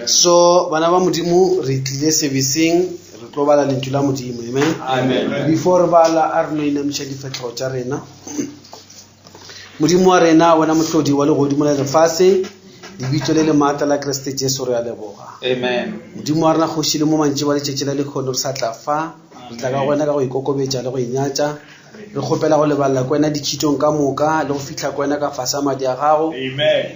So bana ba Modimo re tlile serviceng re tlo bala lentšu la Modimo amen. Amen. Before re bala a re no inamiša difahlogo tša rena. Modimo wa rena wena mohlodi wa legodimo le lefase lebitso le le maatla la Kriste Jesu re a leboga. Amen. Modimo wa rena kgoši le mo mantši wa letšatši la lekgono re sa tla fa re tla ka go wena ka go ikokobetša le go inyatša re kgopela go lebalela ko wena ditšhitong ka moka le go fihla ko wena ka fase a madi a gago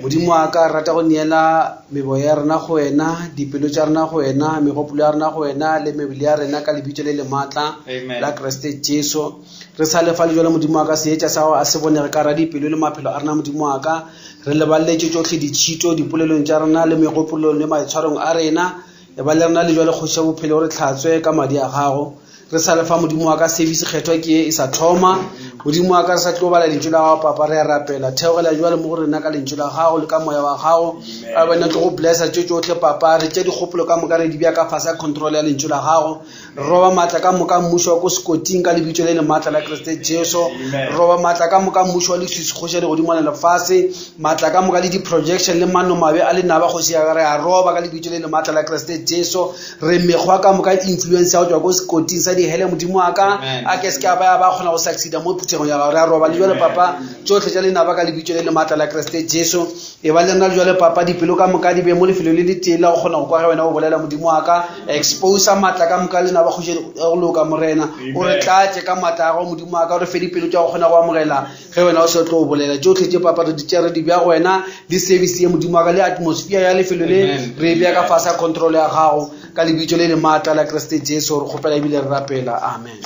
modimo wa ka re rata go neela meboya ya rena go wena dipelo tša rena go wena megopolo ya rena go wena le mebele ya rena ka lebitso le le maatla la kriste jesu re sa lefa le jalo modimo wa ka seetša sa gago a se bonege ka ra dipelo le maphelo a rena modimo wa ka re leballetše tšohle ditšhito dipolelong tša rena le megopolong le maitshwarong a rena e ba le rena le jale kgoši ya bophelo re tlhatswe ka madi a gago re sa lefa modimo wa ka service kgethwa ke e sa thoma modimo wa ka re sa tlo bala lentšu la gago papa re a rapela theogela jwale mo go rena ka lentšu la gago le ka moya wa gago a bena tlo go blessa tše tšohle papa re tše dikgopolo ka moka re di bja ka fase ya control ya lentšu la gago re roba maatla ka moka mmušo wa ko sekoting ka lebitso le le maatla la kriste jesu re roba maatla ka moka mmušo wa leswiswi kgoši ya legodimo le lefase maatla ka moka le di-projection le mano mabe a lenaba kgoši ya re a roba ka lebitso le le maatla la kriste jesu re mekgwa ka moka influence ya go tšwa ko sekoting sa dihele modimo wa ka a ke se ke a ba ya ba kgona go succeeda mo phuthegong ya gago re a roba le jale papa tsotlhe tša lenaba ka lebitso le le maatla la kriste jesu e ba le rena le jale papa dipelo ka moka di be mo lefelong le le tee la go kgona go kwa ge wena o bolela modimo wa ka exposa maatla ka moka lenaba kgoši go loka morena o re tlatše ka maatla a gago modimo wa ka o re fe dipelo tša go kgona go amogela ge wena o se tlo o bolela tšohle tše papa re di tšea re di bja go wena le service ye modimo wa ka le atmosphere ya lefelo le re e bja ka fase ya control ya gago ka lebitso le le maatla la kriste jesu re kgopela ebile re rapela amen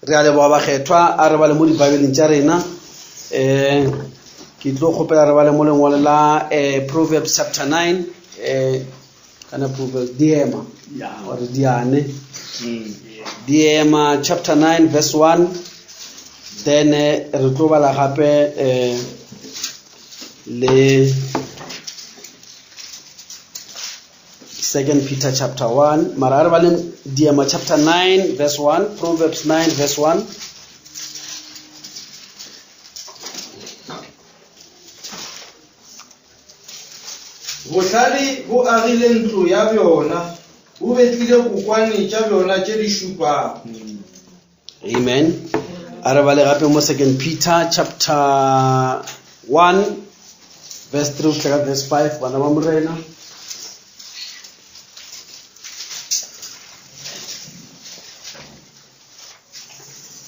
re a leboga bakgethwa a re bale mo dibabeleng tša rena um ke tlo kgopela re bale mo lengwalo la um proverbs chapter 9 um kana proverbs diema or diane mm. diema chapter 9 verse 1 then eh, re tlo bala gape um le second peter chapter 1 mara a re baleng diema chapter 9 verse 1 proverbs 9 verse 1 Bohlale bo agile ntlo ya bjona, bo betlile kokwane tša bjona tše di šupago. Amen. A re bale gape mo Second Peter chapter 1 verse 3 go fihla ka verse 5 bana ba morena.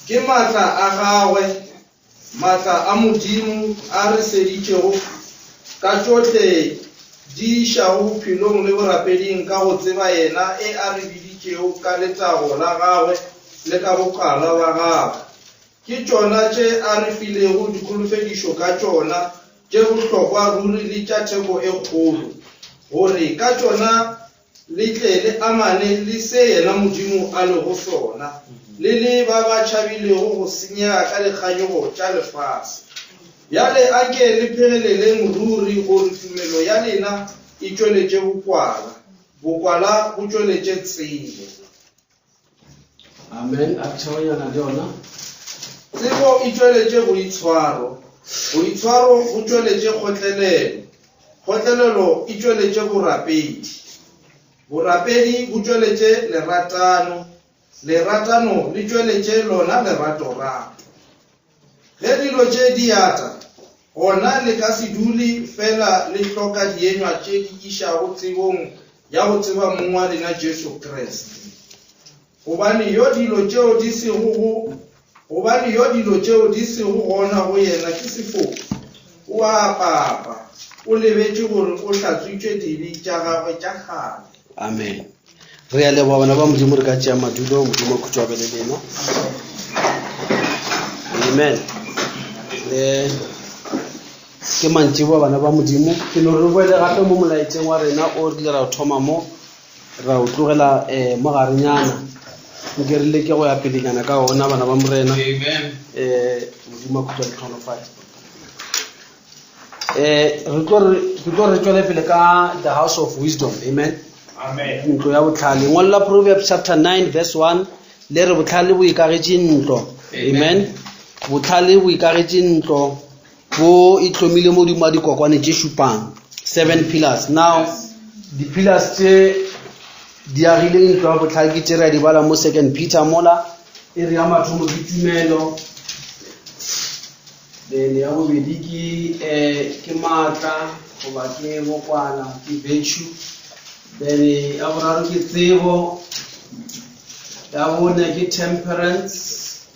Ke maatla a gagwe Maatla a Modimo a re seditšego ka tšohle di išago bophelong le borapeding ka go tseba Yena e a re biditšego ka letago la Gagwe le ka bokwala bja Gagwe. Ke tšona tše a re filego dikholofedišo ka tšona, tše bohlokwa ruri le tša theko e kgolo, gore ka tšona Le tle le amane le se yena Modimo a lego sona, le le ba ba tšhabilego go senyega ka dikganyogo tša lefase. Bjale anke le phegeleleng ruri gore tumelo ya lena e tšweletše bokwala, bokwala bo tšweletše tsebo. Amen. A tšhabanyana le yona. Tsebo e tšweletše boitshwaro, boitshwaro bo tšweletše kgotlelelo, kgotlelelo e tšweletše borapedi, borapedi bo tšweletše leratano, leratano le tšweletše lona leratorato. Ge dilo tše di ata, gona le ka se dule fela le hloka dienywa tše di išago tsebong ya go tseba Mong wa rena Jesu Kriste. Gobane yo dilo tšeo di sego go gobane yo dilo tšeo di sego gona go yena ke sefofu, o a papa, o lebetše gore o hlatswitšwe dibe tša gagwe tša kgale. Amen. Re a leboga bana ba Modimo re ka tšea madulo Modimo a khutšo a be le lena. Amen. Eh ke mantšiboa bana ba Modimo ke no re boele gape mo molaetšeng wa rena o rile ra o thoma mo ra o tlogela um mo garenyana nke re leke go ya pelenyana ka ona bana ba morena um Modimo a khutšo a le tlhonolofatše eh re tlo re ke tlo re tšwele pele ka the house of wisdom amen Amen. ntlo ya botlhale ngwalo la proverbs chapter 9 verse 1 le re botlhale bo ikagetše ntlo amen botlhale bo ikagetše ntlo bo itlhomile modimo wa dikokwane tše šupang. Seven pillars. Now, di-pillars tše di agile ntlo ya botlhale ke tše re a di bala mo Second Peter mola. E re ya mathomo ke tumelo, then ya bobedi ke eh, ke maatla goba ke bokwala ke virtue, then ya boraro ke tsebo, ya bone ke temperance,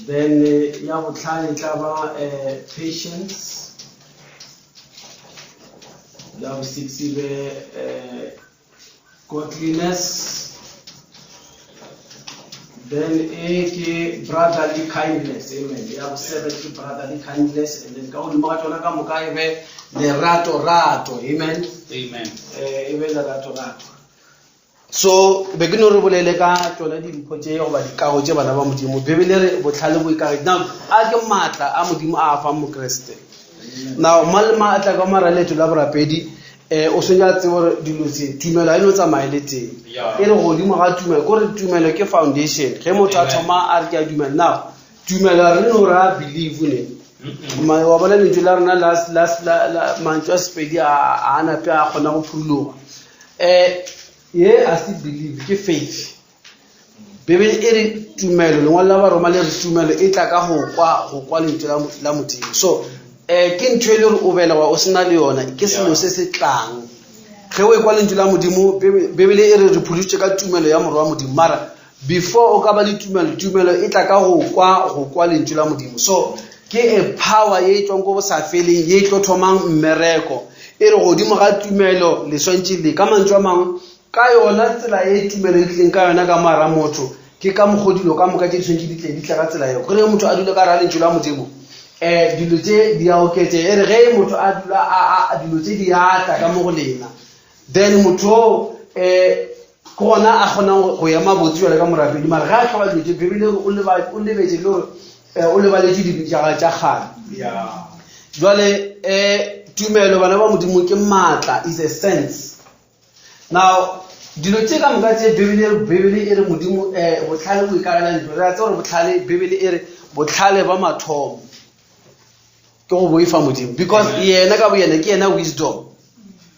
then ya botlhano e tla ba eh, patience, ya bo six e be eh, godliness, then e ke brotherly kindness, amen. Ya bo seven ke brotherly kindness, and then ka godimo ga tsona ka moka e be lerato rato, amen. Amen. E be lerato rato. So be ke no re bolele ka tsona dimpho tše goba dikago tše bana ba Modimo. Bibele re botlhale bo ikagetse. Now a ke maatla a Modimo a a fang Mokriste. Now mang le mang a tla ka mara leeto la borapedi, o swanetše a tsebe gore dilo tse tumelo ga e no tsamaye le teng. E re godimo ga tumelo, kore tumelo ke foundation. Ge motho a thoma a re ke a dumela, now tumelo re no ra believe ne. Wa bona lentšu la rena la mantšu a Sepedi a nape a kgona go phurologa. Ye a se believe, ke faith. Bibele e re tumelo, lengwalo la Baroma le re tumelo e tla ka go kwa, go kwa lentšu la Modimo. So ke ntho e le gore o belegwa o sena le yona, ke selo se se tlang. Ge o ekwa lentšu la Modimo, Bibele e re re pholositšwe ka tumelo ya Morwa wa Modimo. Mara before o ka ba le tumelo, tumelo e tla ka go kwa, go kwa lentšu la Modimo. So ke a power ye e tswang ko bo sa feleng, ye e tlo thomang mmereko. E re godimo ga tumelo le swantše le, ka mantšu a mangwe, ka yona tsela e tumelo e tlileng ka yona ka moara motho, ke ka mokgwa dilo ka moka tše di swantše di tle, di tla ka tsela eo. Gore motho a dule ka gare ga lentšu la Modimo, dilo tše di a oketšega. E re ge motho a dula a, dilo tše di a tla ka mo go lena, then motho o ke gona a kgonang go ema botse jwale ka morapedi. Mara ge a tlhoka dilo tše, Bibele e re o lebetše le gore o lebaletše dibe tša gagwe tša kgale. Jwale tumelo bana ba Modimo ke maatla, is a sense. Now dilo tše ka moka tše Bibele e re Modimo botlhale bo ikagela ntlo. Re a tseba gore botlhale, Bibele e re botlhale ba mathomo ke go boifa Modimo, because yena ka boyena ke yena wisdom.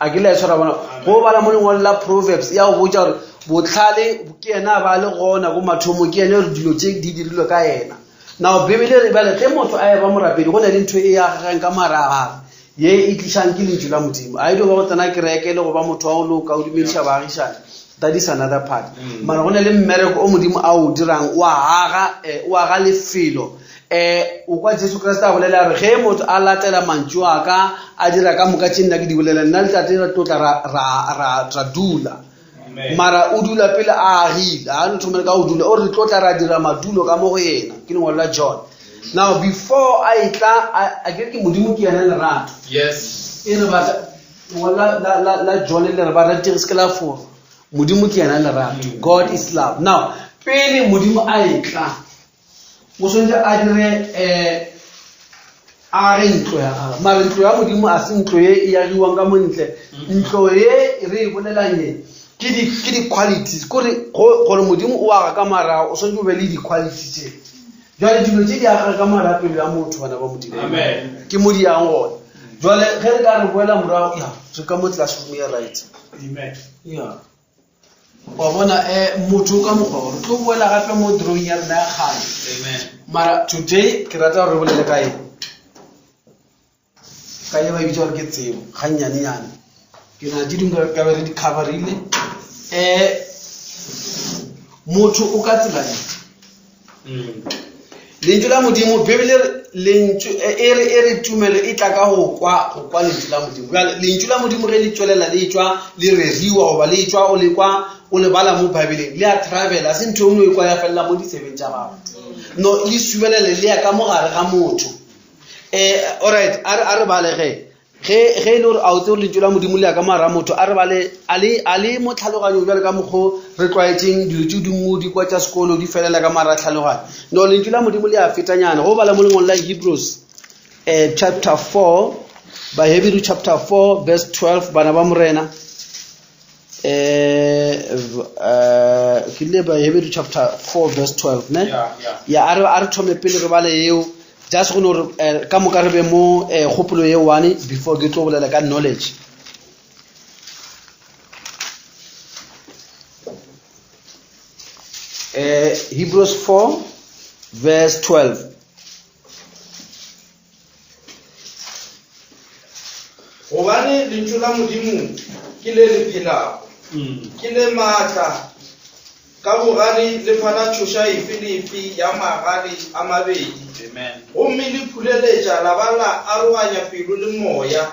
A ke le a tshwara bona go bala mo lengwalo la Proverbs ya go botša gore botlhale ke yena a ba le gona ko mathomo, ke yena gore dilo tše di dirilwe ka yena. Now Bibele re bjale ge motho a eba morapedi, go na le ntho e agegang ka mara a gagwe ye e tlišang ke lentšu la Modimo. A e dio ba go tsena kereke le go ba motho wa go loka, o dumediša baagišane, that is another part. Mara go na le mmereko o Modimo a o dirang, o aga lefelo. O kwa Jesu Kriste a bolela gore ge motho a latela mantšu a ka, a dira ka moka tše nna ke di bolela, nna le tate re tlo tla ra dula. Mara o dula pele a agile, a no thomele ka go dula, o re tlo tla ra dira madulo ka mo go yena. Ke lengwalo la John. Now before a etla, a ke re ke Modimo ke yena lerato. E re batla, lengwalo la John le re ba ratege se ke la forwa. Modimo ke yena lerato. God is love. Now pele Modimo a etla, o swanetše a dire a re ntlo ya gagwe. Mara ntlo ya Modimo a se ntlo ye e agiwang ka montle. Ntlo ye re e bolelang ye ke di-qualities, kore gore Modimo o aga ka mara, o swanetše o be le di-qualities tše. Jwale dilo tše di aga ka mara pelo ya motho, bana ba Modimo. Amen. Ke mo di yang gona. Jwale ge re ka re boela morago, ya, re ka mo classroom ya right. Amen. Ya. Wa bona, motho ka mokgwa o, re tlo boela gape mo drawing ya rena ya kgale. Amen. Mara today ke rata gore re bolele ka eng? Ka e ba e bitsa gore ke tsebo, ga nnyane-nyane. Ke nahana tše dingwe ka be re di coverile. Motho o ka tsela e. Lentšu la Modimo, Bibele re, lentšu, e re, e re tumelo e tla ka go kwa, go kwa lentšu la Modimo. Bjale, lentšu la Modimo ge le tšwelela le tšwa le reriwa goba le tšwa o le kwa o le bala mo Bibeleng, le a travel, a se ntho e nngwe e kwa ya felela mo ditsebeng tša gago. No, le subelele le ya ka mogare ga motho. All right, a re bale ge. Ge, ge e le gore a o tsebe lentšu la Modimo le ya ka mogare ga motho, a re bale, a le, a le mo tlhaloganyong bjale ka mokgo re tlwaetšeng dilo tše dingwe di kwa tša sekolo di felela ka mogare ga tlhaloganyo. No, lentšu la Modimo le a fetanyana. Go bala mo lengwalong la Hebrews, chapter 4, Baheberu chapter 4 verse 12, bana ba Morena. Ke le Baheberu chapter 4 verse 12, ne? Yeah, yeah. Ya, a re thome pele re bale eo. Just go no re eh, ka moka re be mo eh, kgopolo ye one before ke tlo bolela ka knowledge. Eh, Hebrews 4 verse 12. Gobane lentšu la Modimo ke le le phelago, ke le maatla, ka bogale le phala tšhoša efe le efe ya magale a mabedi, gomme le phuleletša la ba la aroganya pelo le moya,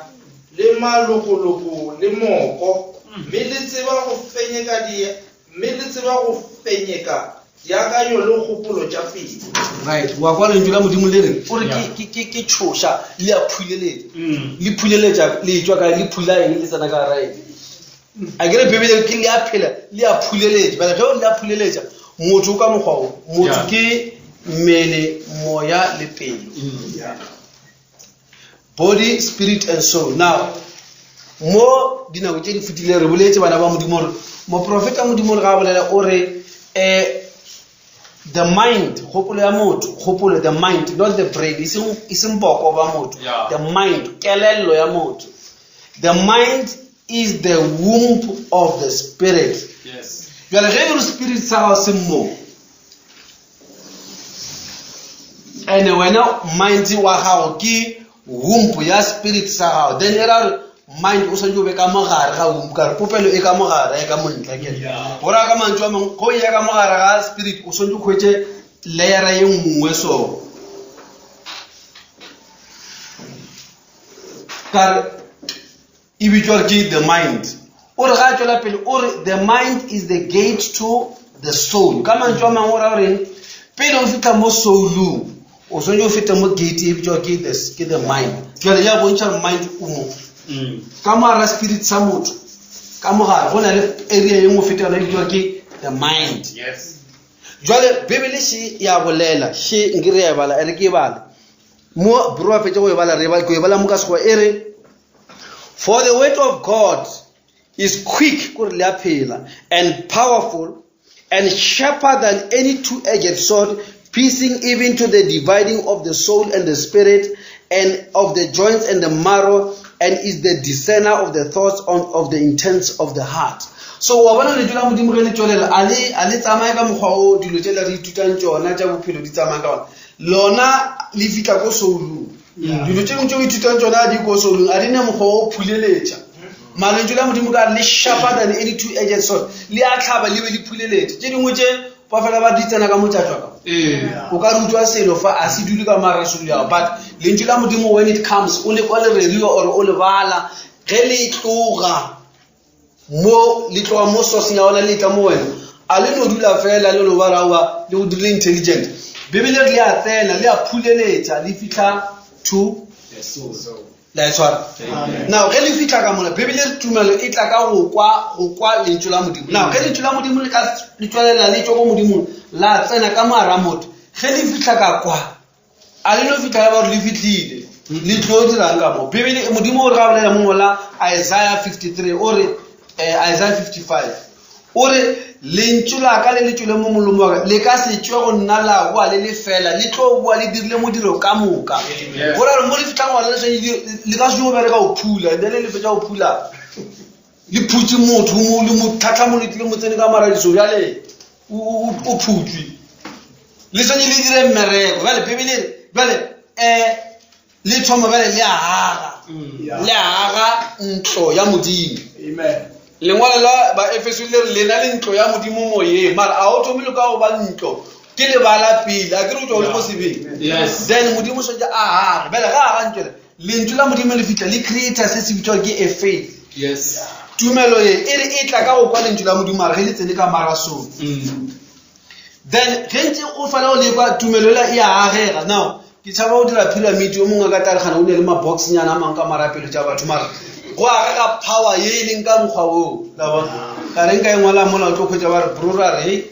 le malokoloko le moko, mme le tseba go fenyeka di, mme le tseba go fenyeka diakanyo le kgopolo tša pelo. Right, wa kwa lentšu la Modimo le re, o re ke, ke, ke, ke tšhoša, le a phuleletša. Le phuleletša, le tšwa kae, le phula eng, le tsena ka gara eng. A ke re Bibele ke le a phela, le a phuleletša. Bjale ge o le a phuleletša, motho o ka mokgwa wo, motho ke mmele, moya le pelo. Body, spirit and soul. Now, mo dinako tše di fetileng re boletše bana ba Modimo gore moprofeta Modimo re ga a bolela o re um the mind, kgopolo ya motho, kgopolo, the mind, not the brain, e seng, e seng boko ba motho, the mind, kelello ya motho. The mind is the womb of the spirit. Yes. Bjale ge e re spirit sa gago se mo, ene wena mind wa gago ke womb ya spirit sa gago, then e ra gore mind o swanetše o be ka mogare ga womb, ka re popelo e ka mogare, e ka montle, ke re. Go raya ka mantšu a mangwe, go ya ka mogare ga spirit o swanetše o hwetše layera ye nngwe so. Ka re e bitšwa gore ke the mind. O re ga a tšwela pele o re the mind is the gate to the soul. Ka mantšu a mangwe o ra goreng, pele o fihla mo soulong o swanetše o fete mo gate e bitšwa ke the, ke the mind. Jwale ya bontšha gore mind o mo ka mogare spirit sa motho, ka mogare go na le area ye nngwe feta yona e bitšwa ke the mind. Yes. Jwale Bibele še ya bolela, še nke re ya e bala, e re ke e bale mo bro a fetše go e bala, re e bala, ke e bala mo ka Sekgowa e re, for the word of God is quick, kore le a phela, and powerful, and sharper than any two-edged sword, piercing even to the dividing of the soul and the spirit, and of the joints and the marrow, and is the discerner of the thoughts of the intents of the heart. So wa bona lentšu la Modimo ge le tšwelela, a le, a le tsamaye ka mokgwa o dilo tšela re ithutang tšona tša bophelo di tsamaya ka gona. Lona le fihla ko soulong. Dilo tše dingwe tše o ithutang tšona di ko soulong, a di ne mokgwa wa go phuleletša. Mara lentšu la Modimo ka re le sharper than any two-edged sword, le a hlaba le be le phuleletše. Tše dingwe tše ba fela ba di tsena ka motšatšwa ka. O ka re utswa selo fa, a se dule ka mara soul ya gago. But lentšu la Modimo when it comes, o le kwa le reriwa or o le bala, ge le tloga mo, le tloga mo sourceng ya gona le tla mo wena, a le no dula fela le no ba raowa le go dirile intelligent. Bibele re le a tsena, le a phuleletša, le fihla to la e tshwara. Now ge le fihla ka mona, Bibele re tumelo e tla ka go kwa, go kwa lentšu la Modimo. Now ge lentšu la Modimo le ka le tšwelela le tšwa ko Modimong, la tsena ka mogara motho, ge le fihla ka kwa, a le no fihla ya ba gore le fihlile, le tlo dirang ka mo. Bibele Modimo o re ga bolela mo ngola Isaiah 53, o re, Isaiah 55, o re lentšu la ka le le tšwele mo molomo wa ka, le ka se tšwe go nna la boa le le fela, le tlo boa le dirile modiro ka moka. Amen. Go ra gore mo le fihlang gona le swanetše le ka se tšo bereka go phula, and then le fetša go phula, le phutše motho, le mo tlhatlhamoletse, le mo tsene ka maradiso, bjale o phutswe. Le swanetše le dire mmereko. Bjale Bibele e re, bjale, le thoma bjale le aga. Le aga ntlo ya Modimo. Amen. Lengwalo la Baefeso le re lena le ntlo ya Modimo moyeng, mara a o thome le ka go ba ntlo, ke lebala pele, a ke re o tšwa o le mo sebeng. Yes. Then Modimo o swanetše a age. Bjale ga aga ntlo ele, lentšu la Modimo le fihla le creator se se bitswa ke a faith. Yes. Tumelo ye e re e tla ka go kwa lentšu la Modimo, mara ge le tsene ka marasong. Then ge ntse o fela o lekwa, tumelo ela e a agega. Now ke tšhaba go dira pyramid, o mongwe a ka tla re kgana o ne le mabox nyana a mangwe ka marapelo tša batho, mara go agega power ye e leng ka mokgwa oo, la bona. Ka re nka e ngwala mola o tlo hwetša ba re bro ra re,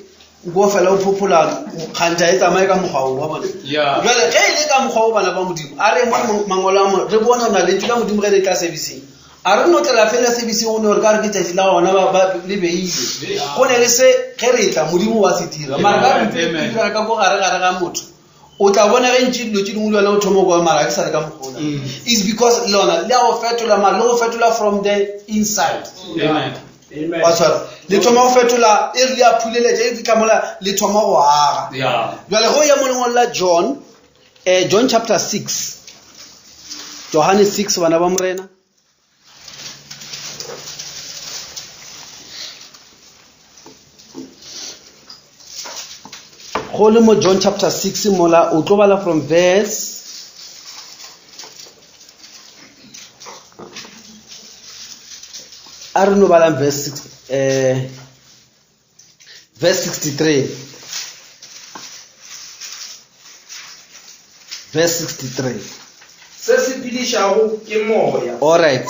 o ko fela o phophola kgantha e tsamaye ka mokgwa oo, wa bona. Yeah. Jwale ge e le ka mokgwa oo, bana ba Modimo, a re mo mangwalo a mo re bone gore na lentšu la Modimo ge le tla serviceng, a re no tlela fela serviceng go ne gore ka re ke tšatši la gona ba le beile. Go ne le se ge re tla Modimo wa se dira, mara ka re Amen. dira ka ko gare gare ga motho. O tla bona ge ntše dilo tše dingwe le wena o thoma go kwa mara ga ke sa le ka mokgola. Is because lona le a go fetola mara le go fetola from the inside. Amen. Wa tshwara. Le thoma go fetola e re le a phuleletša e fihla mola le thoma go aga. Yeah. Jwale go ya mo lengwalo la John, John chapter 6. Johane 6 bana ba Morena. Go le mo John chapter 6 mola o tlo bala from verse a re no balang verse 6 verse 63. Verse 63. Se se phedišago ke moya. All right.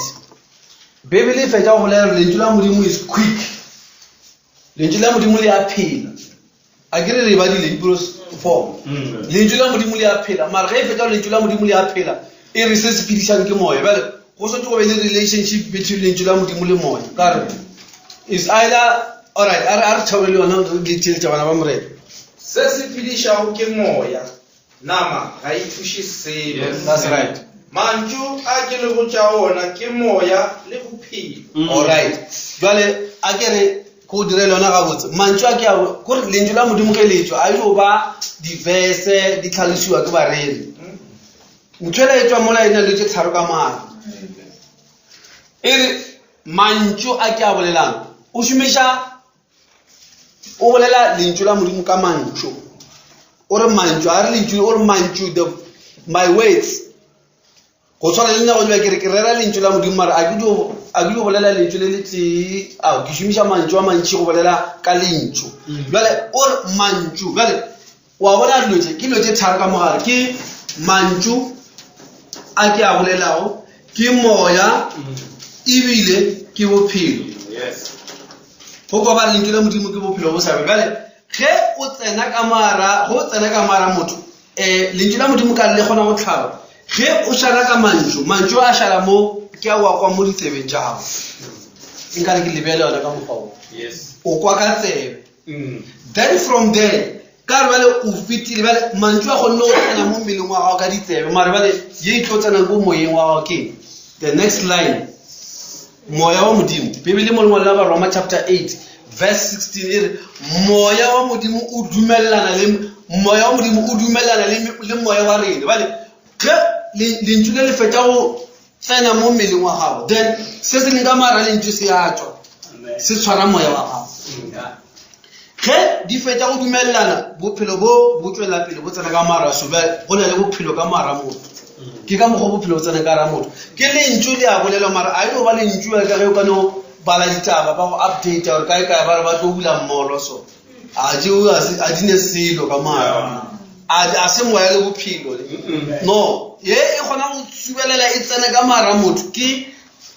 Bibele e fetša go bolela gore lentšu la Modimo is quick. Lentšu la Modimo le a phela. A ke re re badile Hebrews 4. Lentšu la Modimo le a phela. Mara ge e fetša gore lentšu la Modimo le a phela, e re se se phedišang ke moya. Bjale go swanetše go be le relationship between lentšu la Modimo le moya. Ka re is either all right, a re a re theoge le yona re di theeletša bana ba Morena. Se se phedišago ke moya, nama ga e thuše selo. Yes. That's right. Mantšu a ke le botšago ona ke moya le bophelo. All right. Jwale a ke re ko dire le yona gabotse. Mantšu a ke a kore lentšu la Modimo ge le tšwa a yo ba diverse di tlhalosiwa ke bareri. Ntho ela e tšwa mola e na le tše tharo ka moala. E re mantšu a ke a bolelang o šomiša o bolela lentšu la Modimo ka mantšu. O re mantšu, a re lentšu, o re mantšu, the, my words. Go tshwana le nna go ke re ke rera lentšu la Modimo mara a ke dio, a ke dio bolela lentšu le le tee, a ke šomiša mantšu a mantši go bolela ka lentšu. Bjale o re mantšu, bjale wa bona dilo tše ke dilo tše tharo ka mogare, ke mantšu a ke a bolelago, ke moya, ebile ke bophelo. Yes. Go kwa ba re lentšu la Modimo ke bophelo bo sa be. Bjale ge o tsena ka mara, ge o tsena ka mara motho, lentšu la Modimo ka le kgona go tlhaba. Ge o šala ka mantšu, mantšu a šala mo, ke a wa kwa mo ditsebeng tša gago. Nka re ke lebele yona ka mokgwa o. Yes. O kwa ka tsebe. Then from there, ka re bjale o fetile, bjale mantšu a kgonne go tsena mo mmeleng wa gago ka ditsebe, mara bjale ye e tlo tsenang ko moyeng wa gago ke the next line. Moya wa Modimo. Bibele mo lengwalo la Baroma chapter 8 verse 16 e re moya wa Modimo o dumellana le moya wa Modimo o dumellana le moya wa rena. Bjale ge lentšu le le fetša go tsena mo mmeleng wa gago, then se se leng ka mara lentšu se a tšwa, se tshwara moya wa gago. Ge di fetša go dumellana, bophelo bo bo tšwela pele bo tsena ka mara so, bjale go na le bophelo ka mara motho. Ke ka mokgwa bophelo bo tsena ka mara motho. Ke lentšu le a bolelwa, mara a e no ba lentšu bjale ka ge o ka no bala ditaba ba go update gore kae kae ba re ba tlo bula mmolo so. A tšeo a se, a di ne selo ka mara. A se moya le bophelo le. No, ye e kgona go tsubelela e tsena ka mara motho ke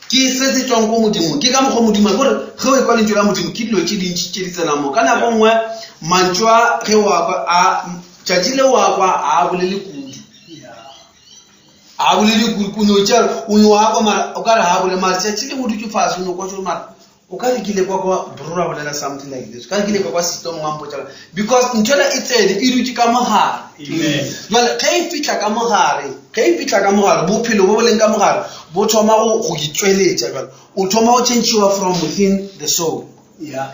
ke se se tswang ko Modimo. Ke ka mokgwa Modimo, ke gore ge o ekwa lentšu la Modimo ke dilo tše dintši tše di tsenang mo. Ka nako nngwe mantšu a ge o a kwa, a tšatši le o a kwa a bolele kudu. A bolele kudu, o no tšea, o no a kwa mara o ka re ha bolele, mara tšatši le go dutše fase o no kwa tšo mara o ka re ke ile kwa kwa brora bolela something like this, o ka re ke ile kwa kwa sito mongwe a mpotša, because ntho ela e tsene e dutše ka mogare. Amen. Jwale ge e fihla ka mogare, ge e fihla ka mogare, bophelo bo bo leng ka mogare bo thoma go itšweletša. Jwale o thoma go change-iwa from within the soul. Yeah.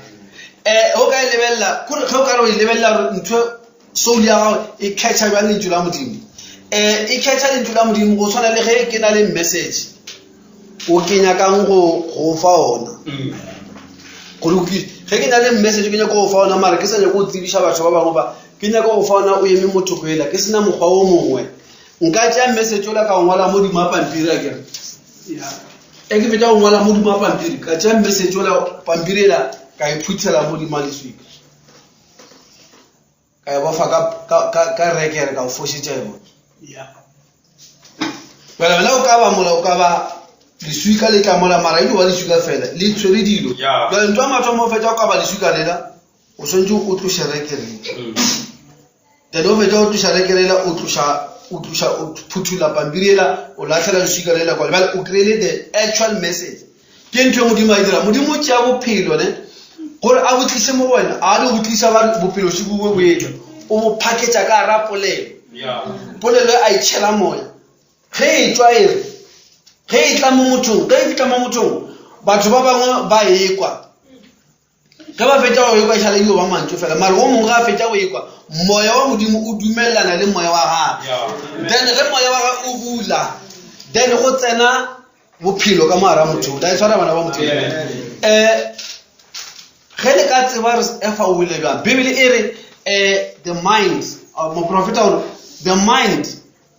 O ka e lebelela, kore ge o ka re o e lebelela gore ntho soul ya gago e catch-a bjang lentšu la Modimo. E catch-a lentšu la Modimo go tshwana le ge ke na le message o ke nyakang go fa ona. Gore o ke, ge ke na le message ke nyaka go fa ona, mara ke sa nyake go tsebiša batho ba bangwe ba, ke nyaka go fa ona o eme mo thoko ela, ke sena mokgwa o mongwe. Nka tšea message ola ka o ngwala mo godimo ga pampiri, a ke re. Yeah. E ke fetša go ngwala mo godimo ga pampiri, ka tšea message ola pampiri ela ka e phuthela mo godimo ga leswika. Ka e bofa ka rekere, ka o fošetša yona. Yeah. Bjale wena o ka ba mola, o ka ba leswika le tla mola, mara e no ba leswika fela, le tshwere dilo. Yeah. Bjale ntho ya mathomo o fetša o ka ba leswika lela, o swanetše o tloše rekere. Then o fetša o tloša rekere ela, o tloša, o tloša, o phuthula pampiri ela, o lahlela leswika lela kwa. Bjale o kry-ile the actual message. Ke ntho e Modimo a e dirang. Modimo o tšea bophelo ne, gore a bo tlise mo go wena, a di bo tlisa ba re bophelo se bue bo etla, o bo phaketša ka hara polelo. Polelo a e tšhela moya. Ge e tšwa e re, ge e tla mo mothong, ge e fihla mo mothong, batho ba bangwe ba e kwa. Ge ba fetša go ekwa e šale dio ba mantšu fela, mare o mongwe ge a fetša go ekwa, moya wa Modimo o dumelelana le moya wa gagwe. Then ge moya wa gagwe o bula, then go tsena bophelo ka mogare ga motho. La e tshwara bana ba Modimo. Um ge le ka tseba re efa o wile bjang, Bibele e re um the mind, moprofeta gore the mind,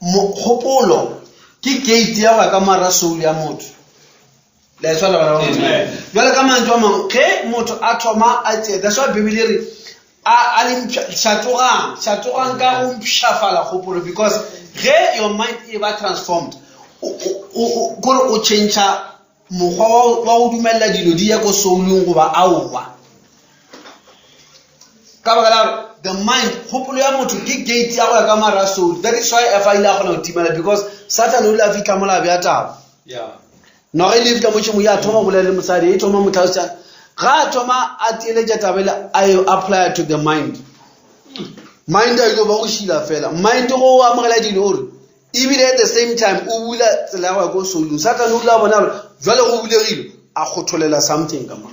kgopolo ke gate ya go ya ka mogare ga soul ya motho. La e tshwara bana ba Modimo. Bjale ka mantšu a mangwe, ge motho a thoma a tse, that's why Bibele e re a le mpša, šatogang, šatogang ka go mpshafala kgopolo, because ge your mind e ba transformed, kore o change mokgwa wa go dumelela dilo di ya ko soulong goba aowa. Ka baka la gore the mind, kgopolo ya motho ke gate ya go ya ka mara soul. That is why Efa ile a kgona go timela, because Satan o ile a fihla mola a bea taba. Noga e ile fihla mo tšhemong ya thoma go bolela le mosadi, e thoma mo tlhalosa. Ga a thoma a theeletša taba ele, a e apply to the mind. Mind a ile ba go šila fela. Mind go o amogela dilo gore ebile at the same time o bula tsela ya go ya ko soulong. Satan o ile a bona gore jwale go bulegile, a kgotholela something ka mo.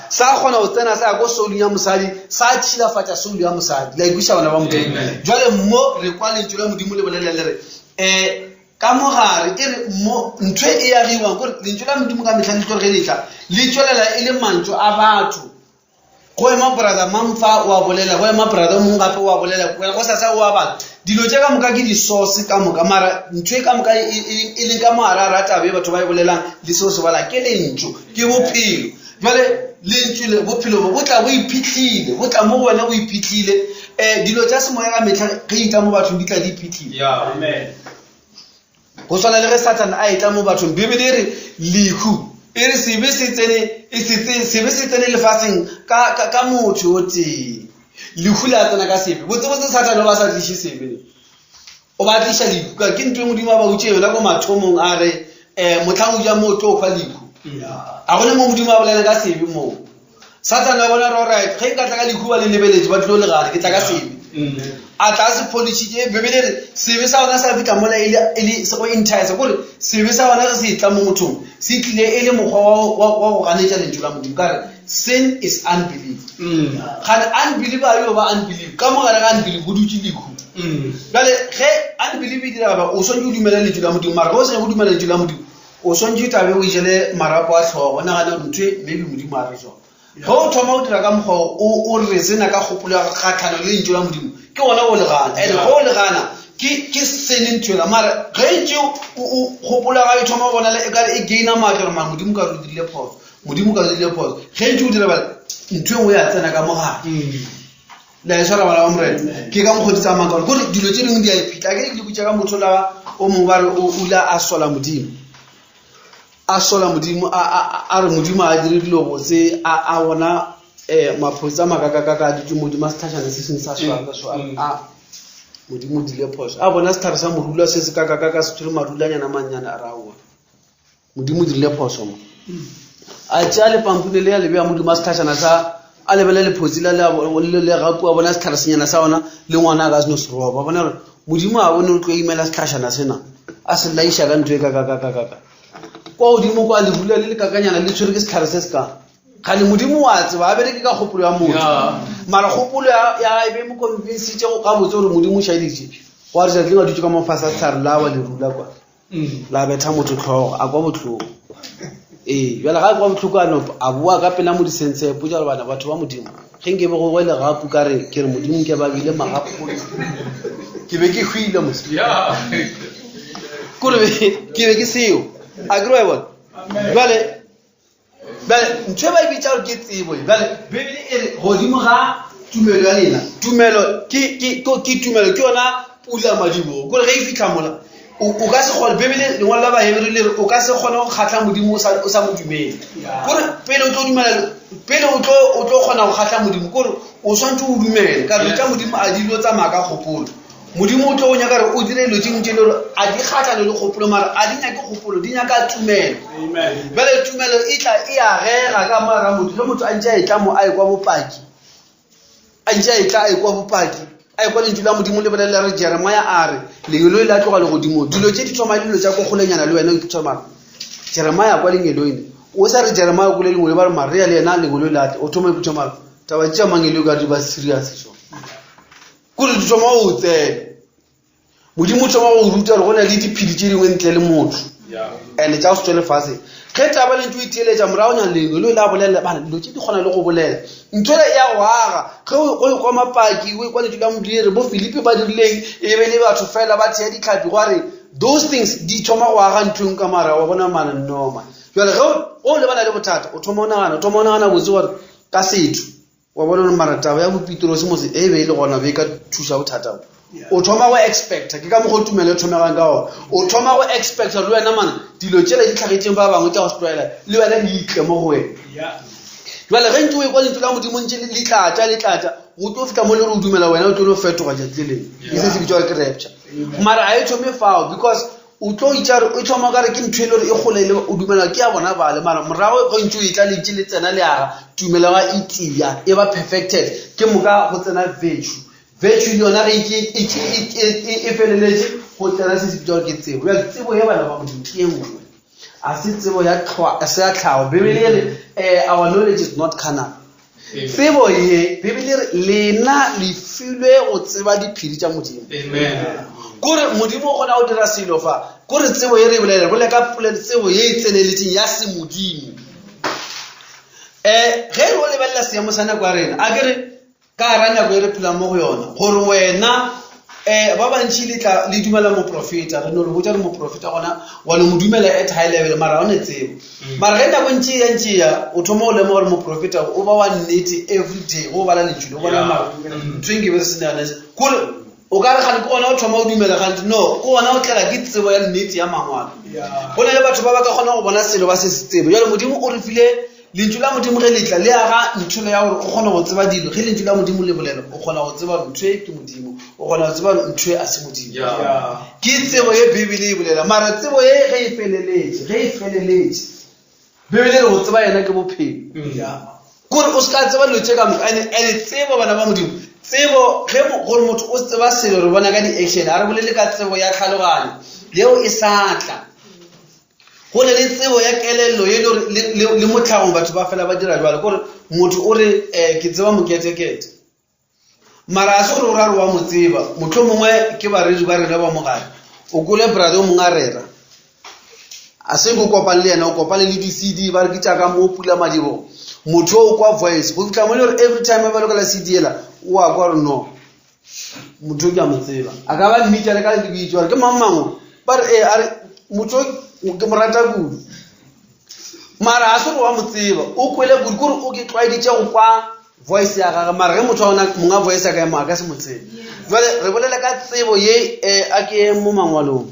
Sa kgona go tsena sa ya ko soulong ya mosadi, sa tšhilafatša soul ya mosadi. La ikweša bana ba Modimo. Jwale mo re kwa lentšu la Modimo le bolela le re, ka mo gare e re mo ntho e agiwang, kore lentšu la Modimo ka mehla le tlo re ge le tla le tšwelela e le mantšu a batho. Go ema brother mang fa o a bolela, go ema brother o mongwe gape o a bolela, go sasa o a bala. Dilo tše ka moka ke di-source ka moka, mara ntho e ka moka e leng ka mo gare ga taba e batho ba e bolelang le seo se balang ke lentšu, ke bophelo. Jwale lentšu le bophelo bo bo tla bo iphihlile, bo tla mo go wena bo iphihlile. Dilo tša semoya ka mehla ge di tla mo bathong di tla di iphihlile. Go swana le ge Satan a etla mo bathong, Bibele e re lehu, e re sebe se tsene, e se tse, sebe se tsene lefaseng ka, ka, ka motho o tee. Lehu la tsena ka sebe. Botsebotse Satan o ba sa tliše sebe. O ba tliša lehu. Ka ke ntho e Modimo a ba utše yona ko mathomong a re, mohlang o ja mo o tlo hwa lehu. A gone mo Modimo a bolela ka sebe moo. Satan a bona gore, alright, ge nka tla ka lehu ba le lebeletše, ba tlilo legare, ke tla ka sebe. A tla a se pholešitše, Bibele e re sebe sa gona sa fihla mola e le, e le se go entice, kore sebe sa gona ge se etla mo mothong, se tlile e le mokgwa wa, wa, wa go ganetša lentšu la Modimo. Ka re, sin is unbelief. Gane unbelief a yo ba unbelief, ka mo gare ga unbelief go dutše lehu. Bjale ge unbelief e dira ba, o swanetše o dumele lentšu la Modimo, mara ge o sa nyake go dumela lentšu la Modimo, o swanetše taba o ijele marapo a hlogo, o nagane gore ntho e maybe Modimo a re jwang. Ge o thoma go dira ka mokgwa o, o re sena ka kgopolo ya kgatlhano le lentšu la Modimo, ke gona o le gana. And ge o le gana, ke, ke sene ntho ela. Mara ge ntše o, o, kgopolo ya gago e thoma go bonala e kare e gaina maatla gore mara Modimo ka re o dirile phoso, Modimo ka re o dirile phoso. Ge ntše o dira bjalo, ntho e nngwe ya tsena ka mogare. La e tshwara bana ba Morena. Ke ka mokgwa di tsamayang ka gona. Kore dilo tše dingwe di a iphitlha. Akere ke le botša ka motho la o mongwe ba re o ile a sola Modimo. A sola Modimo, a, a, a re Modimo a dire dilo botse, a, a bona maphotse a makakakaka a dutše modimo a setlhašana se sengwe sa swaka so, a re, a, Modimo o dirile phoso. A bona setlhare sa morula se se kakakaka se tshwere marulanyana a mannyane, a re aowa, Modimo o dirile phoso mo. A tšea lepampune le a le bea modimo a setlhašana sa, a lebele lephotse la le a bo-, le, le gapu, a bona setlhare senyana sa ona le ngwana a ka se no se roba. A bona gore Modimo a bone o tlo imela setlhašana sena, a se laiša ka ntho e kakakakakaka. Kwa godimo kwa lehula le le kakanyana le tshwere ke setlhare se se ka. Gane Modimo wa tseba, a bereke ka kgopolo ya motho. Mara kgopolo ya, ya e be mo convincitše go gabotse gore Modimo o šaeditše. Gwa re tšatši lengwe a dutše ka mo fase ga setlhare la wa lerula kwa. La betha motho tlhogo, a kwa bohloko. Ee, bjale ga a kwa bohloko a nopa, a boa ka pela mo disense, potša gore bana batho ba Modimo, ge nke be go go legapu ka re, ke re Modimo nke ba bile magapu, ke be ke hwile mos. Kore ke be ke seo. A ke re wa e bona? Bjale, Bjale, ntho e ba e bitša gore ke tsebo e. Bjale, Bibele e re godimo ga tumelo ya lena. Tumelo ke, ke, ke, ke tumelo, ke yona pula madibogo. Kore ge e fihla mola, o, o ka se kgone, Bibele, lengwalo la Bahebere le re, o ka se kgone go kgahla Modimo o sa, o sa mo dumele. Kore pele o tlo dumela, pele o tlo, o tlo kgona go kgahla Modimo, kore o swantše o dumele. Ka re tša Modimo a di lo tsamaya ka kgopolo. Modimo o tlo go nyaka gore o dire dilo tše dingwe tše e le gore a di kgahlane le kgopolo, mara a di nyake kgopolo, di nyaka tumelo. Bjale tumelo e tla e agega ka mogare ga motho. Ge motho a ntše a etla mo a ekwa bopaki, a ntše a etla a ekwa bopaki, A ekwa lentšu la Modimo le bolelela re Jeremia a re, Lengeloi la tloga legodimong. Dilo tše di thoma e le dilo tša ko kgolenyana le wena o thoma. Jeremia a kwa lengeloi ne. O sa re Jeremia o kwele lengeloi ba re Maria le yena lengeloi la tle. O thoma ipotša mara taba tša mangeloi ka di ba serious so. Kore di thoma o tsena. Modimo o thoma go ruta gore go na le diphedi tše dingwe ntle le motho. And tša go se tšwe lefaseng. Ge taba le ntse o itheeletša moragonyana lengeloi la bolela bana dilo tše di kgona le go bolela. Ntho ele ya go aga ge o ekwa mapaki o ekwa lentšu la Modimo bo Filipi ba dirileng e be le batho fela ba thea ditlhapi gwa re those things di thoma go aga ntho engwe ka mara wa bona mana noma. Jale ge o lebana le bothata o thoma o nagana o thoma o nagana botse gore ka setho wa bona gore mara taba ya bopitorose motse e be e le gona be e ka thuša bothata bo o thoma go expecta ke ka mokgwa o tumelo e thomegang ka gona o thoma go expecta le wena mana dilo tšela di tlhagetšeng ba bangwe tša go se tlwaela le wena di itle mo go wena jale ge ntse o ekwa lentšu la modimo ntse le tlatša le tlatša go tlo fitlha mo le re o dumela wena o tlo no fetoga tšatši le lengwe ke se se bitswa ke rapture mara ga e thome fao because o tlo itša re e thoma kare ke ntho e le gore e kgole le o dumela ke ya bona bale mara morago go ntse o etla lentše le tsena le aga tumelo ga e tia e ba perfected ke moka go tsena virtue virtue le yona ge e feleletše go tsena se se bitswa ke tsebo jale tsebo ya bana ba modimo ke e nngwe a se tsebo ya tlhago bibele e re eh, our knowledge is not carnal tsebo ye bibele e re lena le filwe go tseba diphiri tša modimo kore modimo o kgona go dira selo fa kore tsebo ye re e bolela bole ka polelo tsebo ye e tseneletseng ya semodimo um ge re o lebelela seemo sa nako ya rena a ke re ka gara nako e re phelang mo go yona gore wena um ba bantši le tla le dumela moprofeta re no le botsa re moprofeta gona wa no mo dumela at high level mara ga o ne tsebo mm. mara ge nako ntši ya ntši ya o thoma o lemoga gore moprofeta o ba wa nnete every day go bala lentšu le bona mara mm. ntho e nke be re senane kore o ka re gane ke gona o thoma o dumela gante no ke gona o tlela ke tsebo ya nnete ya mangwalo go na le batho ba ba ka kgona go bona selo ba se se tsebo jale modimo o re file Lentšu la Modimo ge le tla, le aga ntholo ya gore o kgone go tseba dilo. Ge Lentšu la Modimo le bolela, o kgona go tseba gore ntho e ke Modimo, o kgona go tseba gore ntho e a se Modimo. Ke tsebo ye Bibele e bolela, mara tsebo ye ge e feleletše, ge e feleletše, Bibele e re go tseba yena ke bophelo. Kore o se ka tseba dilo tše ka moka, ene tsebo bana ba Modimo, tsebo ge gore motho o tseba selo re bona ka di-action, a re bolele ka tsebo ya tlhaloganyo, yeo e sa tla. Go na le tsebo ya kelello ye le gore le mo tlhagong batho ba fela ba dira jalo kore motho o re um ke tseba moketekete mara a se gore o ra re wa mo tseba motlho mongwe ke bareri ba rena ba mogare o kole brother o mongwe a rera a se ko kopane le yena o kopane le di-cd ba re ke tša ka mo pula madibogo motho o kwa voice go fitlha mo le gore every time ba lokela cd ela o a kwa gore no motho ke a mo tseba a ka ba mmitša le ka lebitso a re ke mang mangwe ba re ee a re motho ke mo rata kudu mara a se gore wa mo tseba o kwele kudu kore o ke tlwaeditše go kwa voice ya gage mara ge motho wa monga voice ya ka emo a ka se mo tsebe jale re bolela ka tsebo ye um a ke mo mangwalong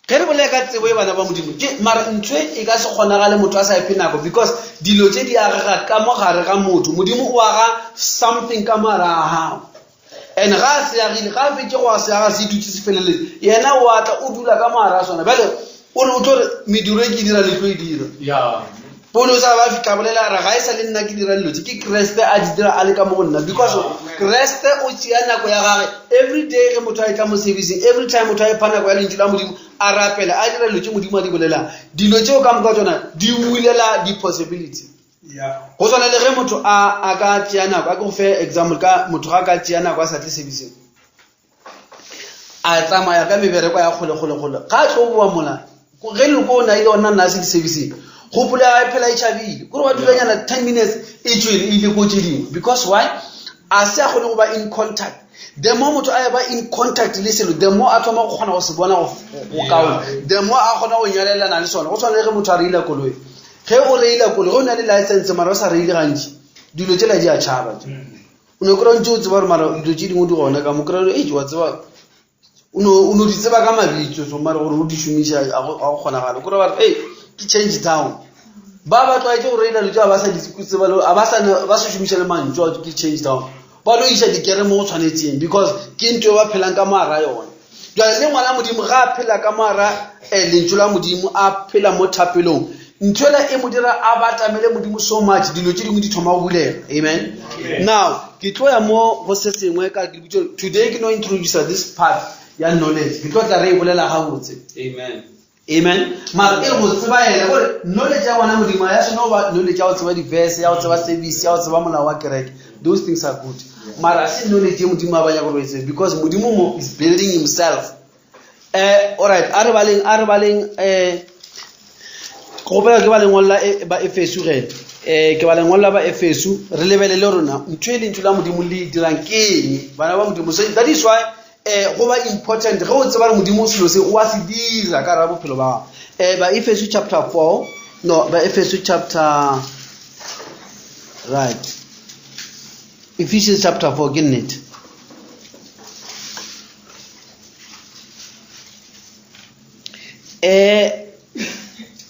Ge re bolela ka tsebo ye bana ba Modimo, ke mara ntho e e ka se kgonagale motho a sa iphe nako because dilo tše di agega ka mo gare ga motho. Modimo o aga something ka mo gare ga gago. And ga a se agile, ga a fetše go a se aga se dutše se feleletse, yena o a tla o dula ka mo gare ga sona. Bjale o re o tlo re mediro e ke e dira le tlo e dira. Yeah. Paulo sa ba fitlha bolela re ga e sa le nna ke dira dilo tse ke Kriste a di dira a le ka mo go nna because Kriste o tšea nako ya gage every day ge motho a etla mo servicing every time motho a ipha nako ya lentšu la Modimo a rapela a dira dilo tše Modimo a di bolelang dilo tšeo ka moka tsona di bulela di-possibility go swana le ge motho a ka tšea nako a ke go fe example ka motho ga a ka tšea nako a sa tle servicing a tsamaya ka mebereko ya kgole kgole kgole ga a tlo boa mola ge le ko o na ile ona nna se di-serviceng gopolo ya gae phela e tšhabile kore wa dulanyana 10 minutes e tswele e ile ko tse dingwe because why a se a kgone go ba in contact the more motho a ba in contact le selo the more a thoma go kgona go se bona go kaone the more a kgona go nyalelana le sone go tshwana le ge motho a reila koloi ge o reila koloi ge o na le license mara o sa reile gantši dilo tsela di a tšhaba tse o no kry-a ntse o tseba gore mara dilo tse dingwe di gona ka mo kry-a ei wa tseba o no di tseba ka mabitso so mara gore o di šomiša ga go kgonagale kore ba re ei ke change town ba ba tlwaetse go reila dilo tse ba sa di tseba ba sa sa šomiša le mantšu a ke change town ba no iša dikere mo go tshwanetseng because ke ntho e ba phelang ka moara yone jale le ngwana modimo ga a phela ka moara um lentšu la modimo a phela mo thapelong. Ntho ela e mo dira a batamele Modimo so much, dilo tše dingwe di thoma go bulega. Amen. Amen. Now, ke tlo ya mo go se sengwe ka ke bitše, today ke no introduce this part ya knowledge. Ke tlo tla re e bolela gabotse. Amen. Amen. Mara e re go tseba yena, gore knowledge ya bona Modimo ya swana go ba knowledge ya go tseba di-verse, ya go tseba service, ya go tseba molao wa kereke. Those things are good. Mara se knowledge ye Modimo a ba nyaka gore o e tsebe, because Modimo mo is building himself. All right, a re baleng, a re baleng, ke gopela ke ba lengwalo la ba Efeso ge. Ke ba lengwalo la ba Efeso, re lebelele rona ntho e lentšu la Modimo le e dirang ke eng, bana ba Modimo. So that is why go ba important ge o tseba gore Modimo selo se o a se dira ka gare ga bophelo ba gago. Ba Efeso chapter 4, no, ba Efeso chapter, right, Ephesians chapter 4 ke nnete.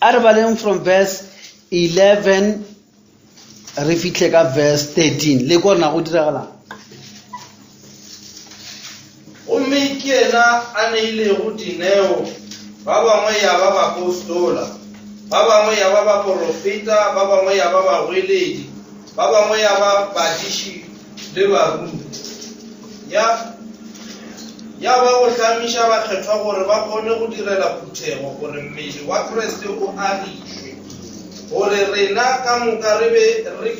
A re baleng from verse 11 re fihle ka verse 13, le ko rena go diragalang. Gomme ke yena a neilego dineo, ba bangwe ya ba baapostola, ba bangwe ya ba baporofeta, ba bangwe ya ba bagweledi, ba bangwe ya ba badiši le baruti. Ya ba go hlamiša bakgethwa gore ba kgone go direla phuthego, gore mmele wa Kriste o agišwe, gore rena ka moka re be re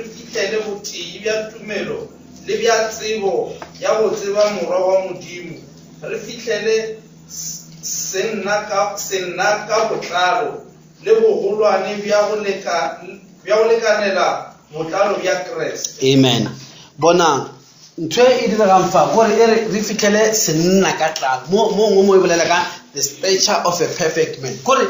fihlele botee bja tumelo le bja tsebo ya go tseba Morwa wa Modimo, re fihlele senna ka botlalo le bogolwane bja go lekanela botlalo bja Kriste. Amen. Bonang ntho e diregang fa, gore e re re fihlele senna ka tlalo. Mo, mo nngwe mo e bolela ka the stature of a perfect man. Kore,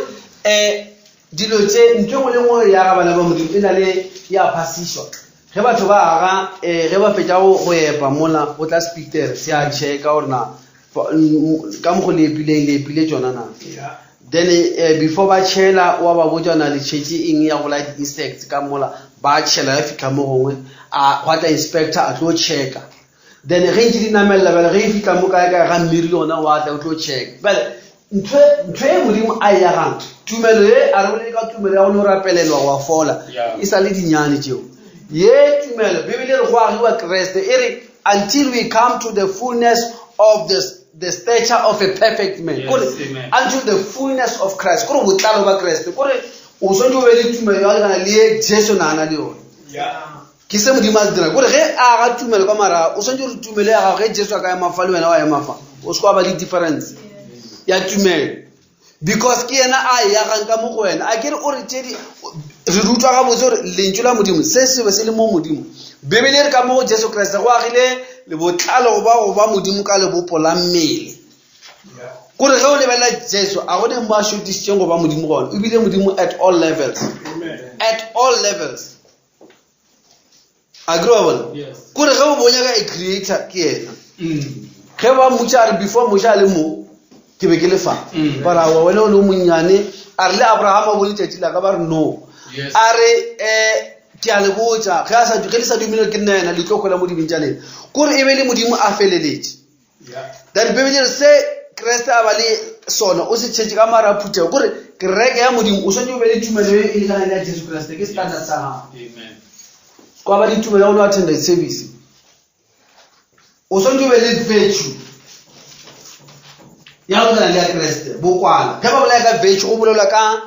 dilo tse, ntho e nngwe le nngwe ya ga bana ba Modimo e na le ya phasišwa. Ge batho ba aga, ge ba fetša go epa mola, go tla speaker se a checka gore na, ka mokgo le epileng, le epile tšona na. Then before ba tšhela, wa ba botša na le tšhetše eng ya go bolaya di-insects ka mola, ba tšhela ya fihla mo gongwe, a gwa tla inspector a tlo checka. Then ge ntše di namelela bjale, ge e fihla mo kae kae ga mmiri yona wa tla o tlo checka. Bjale ntho e Modimo a e agang, tumelo ye, a re bolele ka tumelo ya go no rapelelwa wa fola, e sa le dinyane tšeo. Ye tumelo, Bibele e re go agiwa Kriste, e re until we come to the fullness of the stature of a perfect man. Yes, Kore, amen. unto the fullness of Christ. Kore botlalo ba Kriste. Kore o swanetše o be le tumelo ya go lekana le ye Jesu na na le yona. Ke se Modimo a se dirang. Kore ge a aga tumelo ka mara, o swanetše gore tumelo ya gago ge Jesu a ka ema fa le wena wa ema fa, o se kwa ba le difference ya tumelo. Because ke yena a e agang ka mo go wena. A ke re o re tše di, re rutwa gabotse gore lentšu la Modimo, se se be se le mo Modimo. Bibele e re ka mo go Jesu Kriste go agile botlalo go ba go ba Modimo ka lebopo la mmele. Kore ge o lebelela Jesu, a go ne mo a šotišitšeng go ba Modimo gona. O bile Modimo at all levels. At all levels. A ke re wa bona? Yes. Kore ge o bonya ka a creator ke yena. Ge ba mmotša a re before Moshe a le mo, ke be ke le fa. Ba re, aowa, wena o le o monnyane. A re le Abraham a bone tšatši la ka, ba re no. Yes. A re, ke a le botša, ge a sa, ge le sa dumele ke nna yena, le tlo hwela mo dibeng tša lena. Kore e be le Modimo a feleletše. That Bibele e re se Kriste a ba le sona, o se tšhetše ka mara a phuthego. Kore kereke ya Modimo, o swanetše o be le tumelo e e lekanang le ya Jesu Kriste, ke standard sa gago. Amen. Kwa ba le tumelo ya go no attenda service. O swanetše o be le virtue ya go lekana le ya Kriste, bokwala. Ge ba bolela ka virtue, go bolelwa ka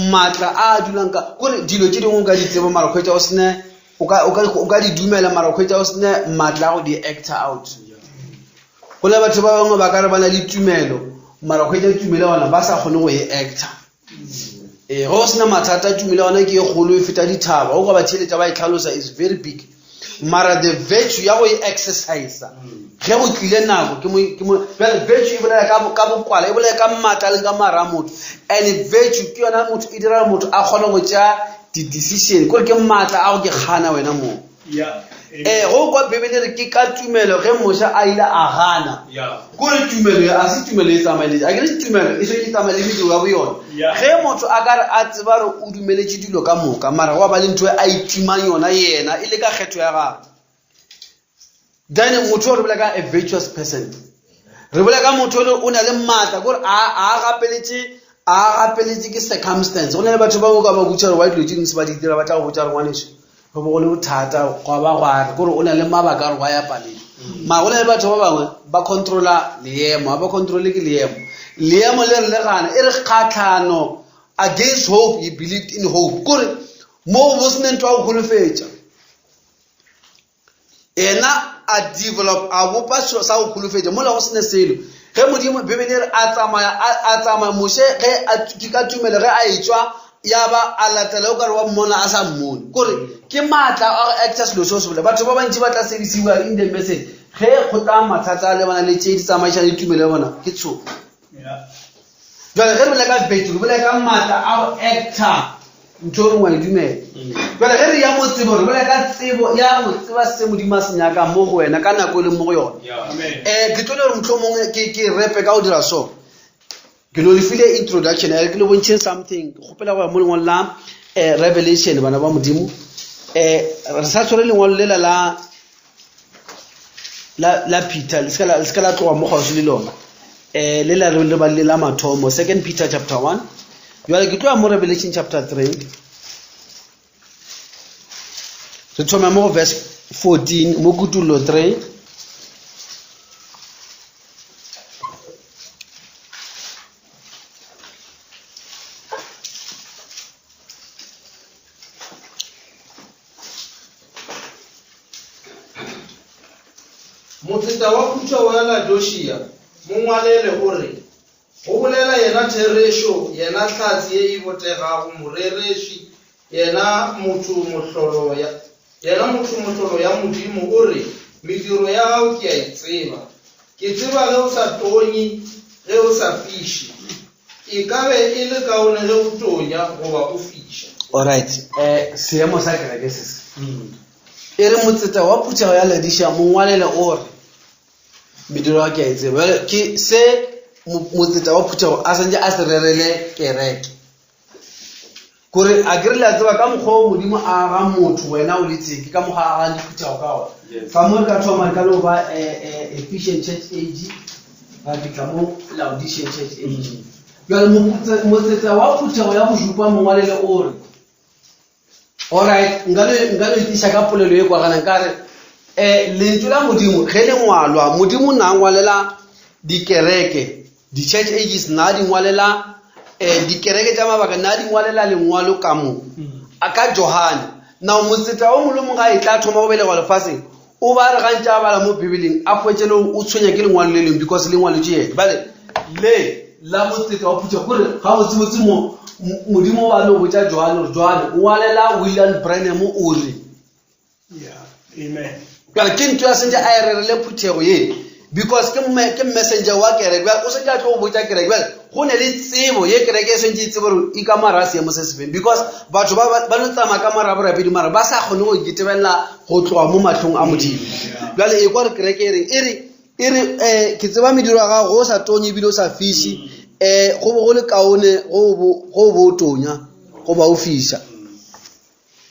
maatla a a dulang ka, kore dilo tše dingwe o ka di tseba mara kgwetša o sene, o ka, o ka, o ka di dumela mara kgwetša o sene maatla a go di actor out. Go le batho ba bangwe ba ka re ba na le tumelo mara kgwetša tumelo ya bona ba sa kgone go e actor. Ge o sena mathata, tumelo ya bona ke e kgolo e feta dithaba, o ka ba theeletša ba e tlhalosa, is very big. Mara the virtue ya go e exercise ge go tlile nako, ke mo, ke mo, bjale virtue e bolela ka bo, ka bokwala, e bolela ka maatla le ka mara a motho. And virtue ke yona motho e dira motho a kgone go tšea di-decision, kore ke maatla a go ke kgana wena mong. Go kwa Bibele re ke ka tumelo ge Moshe a ile a gana. Kore tumelo ya, a se tumelo e tsamaeletse. A ke re tumelo e swanetše e tsamaye le mediro ya boyona. Ge motho a ka re a tseba re o dumeletše dilo ka moka, mara gwa ba le ntho e a itimang yona yena, e le ka kgetho ya gagwe. Then motho o re bolela ka a virtuous person. Re bolela ka motho o le o na le maatla, kore a gapeletše A gapeletše ke circumstance. Go na le batho ba o ka ba botša gore wa dilo tše dingwe se ba di dira, ba tla go botša gore ngwaneso go bo go le bothata, gwa ba gwa re kore o na le mabaka a gore wa ya paleng. Mara go na le batho ba bangwe ba controla leemo, ga ba controle ke leemo. Leemo le re le gana, e re kgatlhano against hope, he believed in hope. Kore mo go sene ntho ya go holofetša. Yena a develop, a bopa selo sa go holofetša mola go sene selo. Ge Modimo, Bibele e re a tsamaya, a, a tsamaya Moshe ge a, ke ka tumelo ge a etšwa, ya ba a latela o ka re wa mmona a sa mmone. Kore ke maatla a go acta selo seo se bolela. Batho ba bantši ba tla sebisiwa in the message ge go tla mathata a lebana le tše di tsamaišana le tumelo ya bona, ke tshogo. Jwale ge re bolela ka virtue, re bolela ka maatla a go acta ntho e reng wa e dumela. Jwale ge re ya mo tsebo, re bolela ka tsebo ya go tseba se Modimo a se nyakang mo go wena ka nako e leng mo go yona. Ke tlo le gore mohlomongwe ke repe ka go dira so. Ke no le file introduction, ke le bontšheng something. Ke kgopela go ya mo lengwalo la Revelation, bana ba Modimo. Re sa tshwere lengwalo lela la la la Peter, le se ka la tloga mo kgauswi le lona. Le la re le balile la mathomo, 2 Peter chapter 1. Jwale ke tloga mo Revelation chapter 3. Re thoma mo go verse 14, mo Kutullo 3. Motseta wa phuthego ya Laodišea mo ngwalele o re, Go bolela yena therešo, yena hlatse ye e botegago, morereši, yena motho mohlolo ya, yena motho mohlolo ya Modimo, o re, Mediro ya gago ke a e tseba. Ke tseba ge o sa tonye, ge o sa fiše. E ka be e le kaone ge o tonya goba o fiša. Alright, seemo sa kereke se se. E re motseta wa phuthego ya Laodišea mo ngwalele o re, mediro ya ke a e tseba. Bjale ke se motseta wa phuthego a santse a se rerele kereke. Kore a ke re le a tseba ka mokgwa o Modimo a aga motho wena o le tee, ke ka mokgwa a agang diphuthego ka ona. Fa mo re ka thoma re ka no ba Ephesian Church Age, ra fihla mo Laodicean Church Age. Jwale motsetsa wa phuthego ya bošupa mongwalele o re, alright, nka no itiša ka polelo e kwagalang ka re, lentšu la Modimo ge le ngwalwa, Modimo na ngwalela dikereke, di-church ages na di ngwalela dikereke tša mabaka, na di ngwalela lengwalo ka mo a ka Johane. Now motseta o mongwe le mongwe ga e tla thoma go belegwa lefaseng, o ba re gantši a bala mo Bibeleng a hwetše le o tshwenya ke lengwalo le lengwe because le ngwalotše yena. Bale le la motseta wa phuthego kore gabotsebotse mo Modimo ba no botša Johane gore Johane ngwalela William Branham o re. Amen. Bjale ke ntho ya sentse a e rerele phuthego ye because ke ke messenger wa kereke. Bjale o sentse a tlo go botša kereke. Bjale go ne le tsebo ye kereke e sentse e tsebe gore e ka mara seemo se sefeng because batho ba no tsamaya ka mara borapedi mara ba sa kgone go itebelela go tloga mo mahlong a Modimo. Bjale e kwa gore kereke e reng, e re, e re, ke tseba mediro ya gago, go sa tonye ebile o sa fiše, go bo go le kaone go bo o tonya goba o fiša.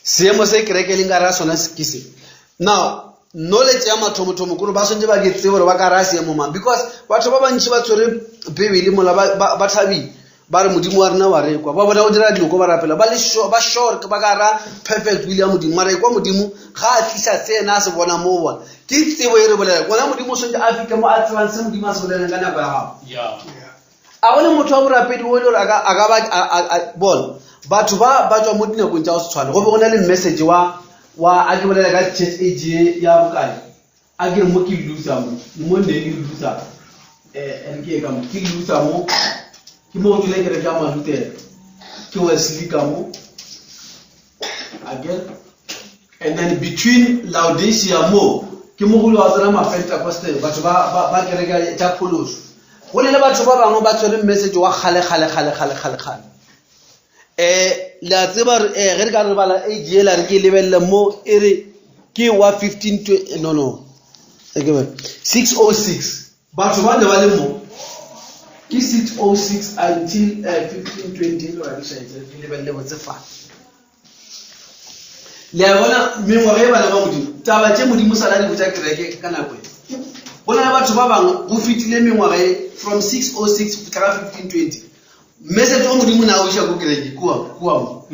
Seemo se kereke e leng ka ra sona ke se. Now, knowledge ya mathomothomo kore ba swantse ba ke tsebe gore ba ka ra seemo mang, because batho ba bantši ba tshwere Bibele mola ba thabile, ba re Modimo wa rena wa re kwa, ba bona go dira dilo ko ba rapela, ba le sure, ba sure ba ka ra perfect will ya Modimo, mara e kwa Modimo ga a tlisa se ena a se bona mo bona. Ke tsebo e re bolela gona Modimo o swantse a fihle mo a tsebang se Modimo a se bolelang ka nako ya gago. A go le motho wa borapedi o e le gore a ka ba, a bona batho ba ba tswa mo dinakong tša go se tshwane. Go be go na le message wa, wa, a ke bolela ka church age ya bokae, a ke re mo ke Luther mo, mo ne ke Luther, re ke ka mo, ke Luther mo, ke mo go tswile kereke ya Maluthere, ke Wesley ka mo, again, and then between Laodicea mo, ke mo go ile wa tsena ma-Pentecostal, batho ba kereke tša phološo. Go ne le batho ba bangwe ba tshwere message wa kgale, kgale, kgale, kgale, kgale, kgale. Le a tseba re, ge re ka re bala age yela, re ke lebelele mo, e re ke wa fifteen no, no, e ke be, 606. Batho ba ne ba le mo, ke 606 until 1520, le ba ke šaetse, ke lebelele botse fa. Le a bona mengwaga e bana ba Modimo, taba tše Modimo sa la di botša kereke ka nako e. Go na le batho ba bangwe go fetile mengwaga e from 606 go fihla ka 1520. Message o Modimo na o iša ko kereke kua kua mo.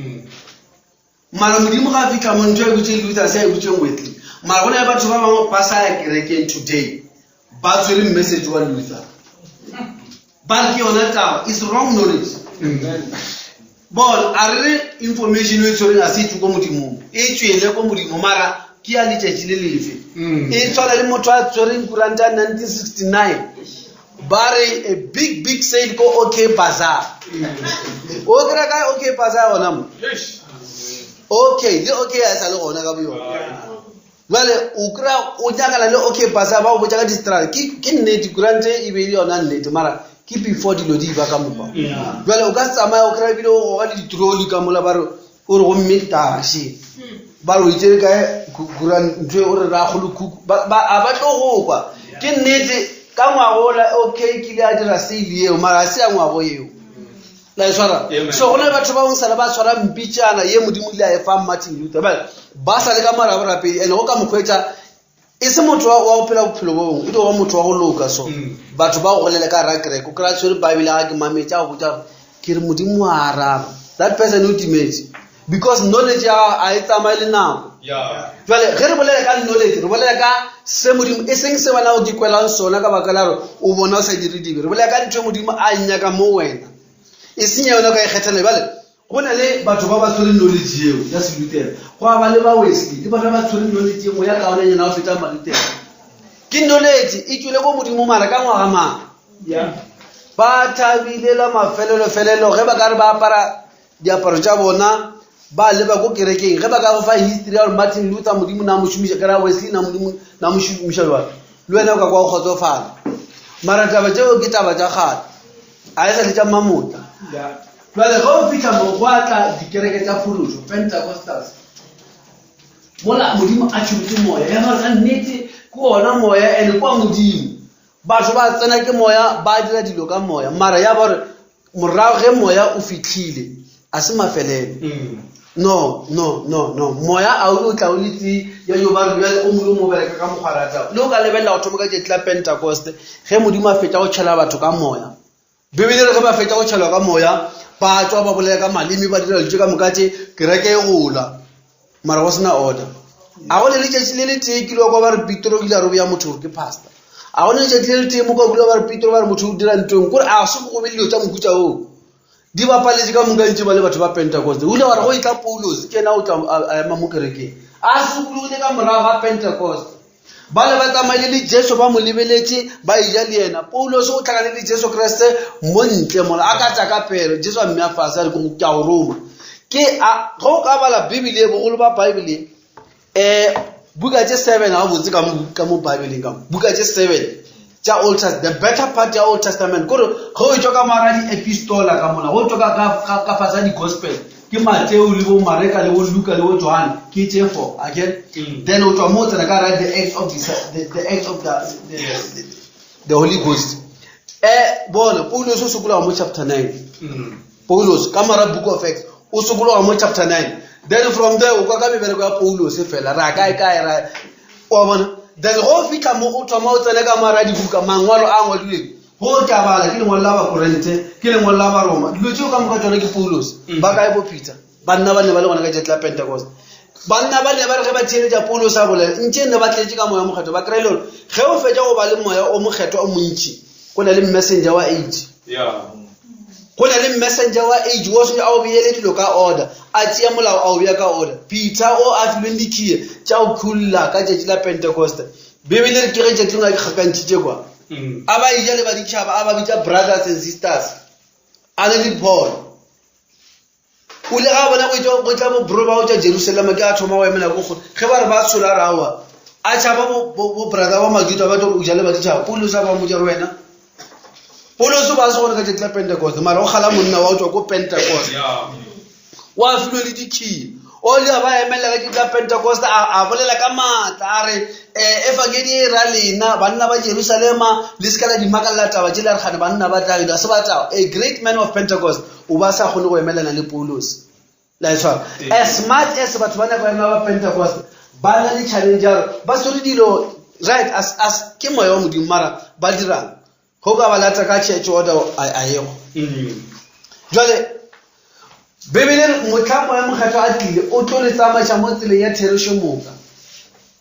Mara Modimo ga a fitlha mo ntho e butše Luther se a e butšeng Wesley. Mara go na le batho ba bangwe ba sa ya kerekeng today ba tshwere message wa Luther. Ba re ke yona taba, it's wrong knowledge. Bona, a re re information e tshwereng a se tswe ko Modimong, e tswele ko Modimo mara ke ya letšatši le lefe. E tshwana le motho a tshwereng kuranta ya 1969 ba re a big big sale ko OK Bazaar. O kry-a kae OK Bazaar gona mo? OK, le OK a e sa le gona ka boyona. Jale o kry-a o nyakana le OK Bazaar ba go botša ka distrata. Ke ke nnete kuranta e be e le yona nnete mara ke before dilo di ba ka mokgwa. Jale o ka se tsamaya o kry-a ebile o goga le ditroli ka mola ba re o re gomme taše ba re o itsere kae ntho e o re rakgolo khuku a ba tlo go kwa. Ke nnete ka ngwagola OK kile a dira sale eo mara a se ya ngwago eo. La e tshwara. So go na le batho ba bangwe sale ba tshwara mpitšana ye Modimo ile a e fa Martin Luther. Bjale ba sa le ka mara borapedi and go ka mo hwetša e se motho wa go phela bophelo bo bongwe e tlo ba motho wa go loka so batho ba go golele ka ra kereke o kry-a tshwere Bible ga ke mametše a go botša gore ke re Modimo wa araba that person o timetse because knowledge ya gago a e tsamaye le nako. Jwale ge re bolela ka knowledge re bolela ka se Modimo e seng se wena o di kwelang sona ka baka la gore o bona o sa dire dibe. Re bolela ka ntho e Modimo a e nyakang mo wena e seng ya yona o ka e kgethela. Bjale go na le batho ba ba tshwere knowledge yeo ya Selutera, gwa ba le ba Wesley le bona ba tshwere knowledge ye nngwe ya kaonenyana go feta Malutera. Ke knowledge e tšwele ko Modimo mara ka ngwaga mang? Ba thabile la mafelelo-felelo ge ba ka re ba apara diaparo tša bona ba leba ko kerekeng ge ba ka go fa history ya gore Martin Luther Modimo na mo šomiša ke ra Wesley na Modimo na mo šomiša jwang le wena o ka kwa o kgotsofala mara taba tšeo ke taba tša kgale a e sa le tša mamotla. Jwale ge o fitlha mo go a tla dikereke tša phološo Pentecostals mola Modimo a tšholotše moya ya ba ka nnete ke ona moya ene kwa Modimo batho ba tsena ke moya ba dira dilo ka moya mara ya ba gore morago ge moya o fitlhile a se mafelelo. No no no no moya a o tla o le tee ya yo ba re bjale o mongwe mo bereka ka mokgwa rata le o ka lebelela go thoma ka tšatši la Pentecost ge Modimo a fetša go tšhela batho ka moya. Bibele re ge ba fetša go tšhelwa ka moya ba tswa ba bolela ka maleme ba dira dilo tše ka moka tše kereke e gola mara go sena order. A go ne letšatši le le tee kile wa kwa ba re Petro o ile a re bea motho gore ke pastor. A go ne letšatši le le tee mo kwa kile ba re Petro ba re motho o dira ntweng kore a se go be le dilo tša mohuta oo. Di bapaletše ka moka ntše ba le batho ba Pentecost. O ile wa re go etla Paulos ke yena o tla a ema mo kerekeng. A sokologile ka morago ga Pentecost. Ba le ba tsamaile le Jesu ba mo lebeletše ba eja le yena. Paulos o tlhakane le Jesu Kriste mo ntle mola a ka tla ka pele Jesu a mmea fase a re ke a go roma. Ke a ge o ka bala Bibele bogolo ba Bible eh buka tše 7 gabotse ka mo ka mo Bible ka mo buka tše 7 tša Old Testament the better part ya Old Testament kore ge o tšwa ka mara di-epistola ka mola go tšwa ka ka ka ka fase ga di-gospel ke Mateo le bo Mareka le bo Luka le bo John ke tše four again then o tšwa mo o tsena ka ra the acts of the, the, the acts of the, the, the, the Holy Ghost eh bona Paulos o sokologa mo chapter 9 Paulos ka mara book of Acts o sokologa mo chapter 9 then from there o kwa ka mebereko ya Paulos fela ra kae kae ra wa bona then go fitlha mo o thoma o tsene ka mara dibuka mangwalo a ngwadilweng go tla bala ke lengwalo la Bakorinthe ke lengwalo la Baroma dilo tseo ka moka tsone ke Paulos ba kae bo Peter banna ba ne ba le gona ka tšatši la Pentecost banna ba ne ba re ge ba theeletša Paulos a bolela ntše nne ba tletše ka moya mokgethwa ba kry-ile gore ge o fetša go ba le moya o mokgethwa o montši go na le messenger wa age go na le messenger wa age wo swanetše a o beele dilo ka order a tšea molao a o bea ka order Peter o a filweng dikhiye tša go khulla ka tšatši la Pentecost Bibele re ke ge tšatši lengwe a ke kgakantšhitše kwa a ba eja le baditšhaba a ba bitša brothers and sisters a le le Paul o ile ga bona go go tla bo bro ba go tšwa Jerusalema ke a thoma go emela ko kgole ge ba re ba tshola ra aowa a tšhaba bo brother ba Majuda ba tlo ja le baditšhaba Paulus a ba mmotša re wena Paulus o ba se gone ka tšatši la Pentecost mara o kgala monna wa go tšwa ko Pentecost wa filwe le dikhiye o le ba emelela ka tšatši la Pentecost a bolela ka maatla a re efangedi e ra lena banna ba Jerusalema le se ka la di makalela taba tše le re gane banna ba tla a se ba tla a great man of Pentecost o ba sa kgone go emelana le Paulus la e tshwara as much as batho ba nyaka ba ba Pentecost ba na le challenge ya gore ba swere dilo right as as ke moya wa Modimo mara ba dirang go ka ba lata ka church order a ego. Jwale Bibele re mohla Moya Mokgethwa a tlile, o tlo le tsamaiša mo tseleng ya therešo moka.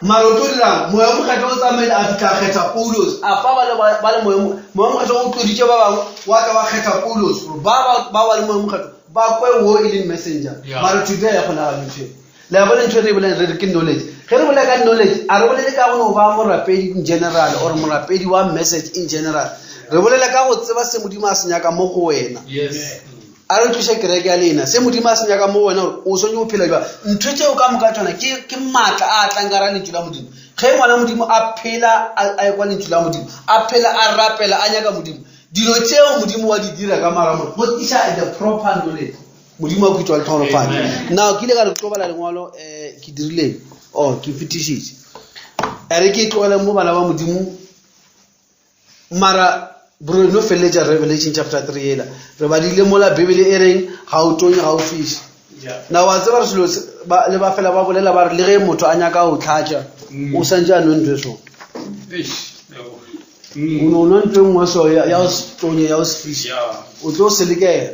Mara o tlo dirang? Moya Mokgethwa o tsamaile a fihla a kgetha Paulos, a fa ba le ba le Moya Moya Mokgethwa o tloditše ba bangwe, wa tla wa kgetha Paulos gore ba ba ba ba le Moya Mokgethwa ba kwe wo e leng messenger. Mara today ya kgonagala ntho e. Le a bona ntho e re e bolelang re re ke knowledge. Ge re bolela ka knowledge, a re bolele ka go no ba morapedi in general or morapedi wa message in general. Re bolela ka go tseba se Modimo a se nyaka mo go wena. Yes. A re tloše kereke ya lena, se Modimo a se nyaka mo go wena gore o swanetše go phela jwang. Ntho tšeo ka moka tšona ke, ke maatla a tlang ka ra lentšu la Modimo. Ge ngwana Modimo a phela a, a ekwa lentšu la Modimo, a phela a rapela a nyaka Modimo, dilo tšeo Modimo wa di dira ka mara motho, go tliša the proper knowledge. Modimo a khutšwa le tlhogonofatšo. Now ke ile ka re ke tlo bala lengwalo um ke dirileng oh ke fetišitše. E re ke tlogele mo bana ba Modimo mara bro no feleletša Revelation chapter 3 yela re badile mola Bibele e reng ga o tonye ga o fiše. Na wa tseba re selo le ba fela ba bolela ba re le ge motho a nyaka go tlhatša o santse a nwe ntho e so. O no nwa ntho e nngwe so ya go se tonye ya go se fiše o tlo selekela.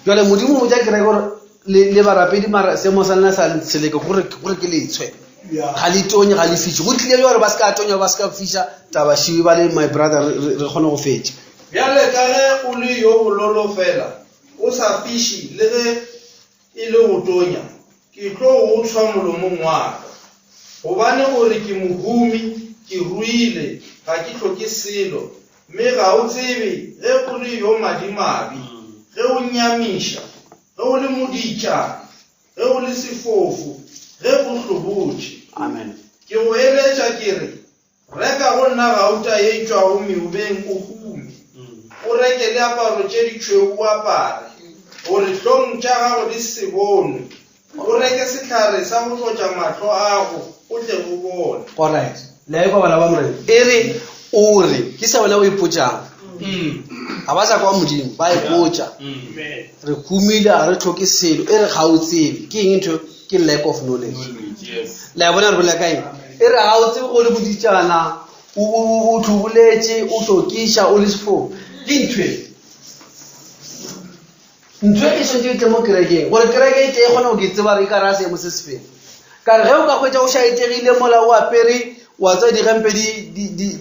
Jale Modimo o botša kereke gore le barapedi mara seemo sa lena sa seleke gore gore ke letshwe ga le tonye ga le fiše go tlile gore ba se ka tonya ba se ka fiša taba šiwe ba le my brother re kgone go fetša. Bjale ka ge o le yo bololo fela, o sa fiše le ge e le go tonya, ke tlo go tshwa molomong wa ka. Gobane o re ke mohumi, ke ruile, ga ke hloke selo, mme ga o tsebe ge o le yo madimabe, ge o nyamiša, ge o le moditšana, ge o le sefofu, ge o hlobotše. Amen. Ke go eletša ke re, Reka go nna gauta ye e tšwago meobeng o hume, o reke le aparo tše ditšhweu o apare, gore hlong tša gago di se bonwe, o reke sehlare sa go tlotša mahlo ago, o tle o bone. Alright. Le a ekwa bana ba Morena? E re o re, ke sa wena o ipotšang. Ga ba sa kwa Modimo, ba ipotša. Re humile, ga re tlhoke selo. E re ga o tsebe. Ke eng ntho? Ke lack of knowledge. Le a bona re bolela ka eng? E re ga o tsebe go le boditšana, o tlhoboletše, o hlokiša, o le sefofu. Ke ntho e. Ntho e swanetše e tle mo kerekeng, gore kereke e tle e kgone go ke tseba re e ka raya seemo se se feng. Ka re ge o ka hwetša o šaetegile mola o apere, wa tseba digempe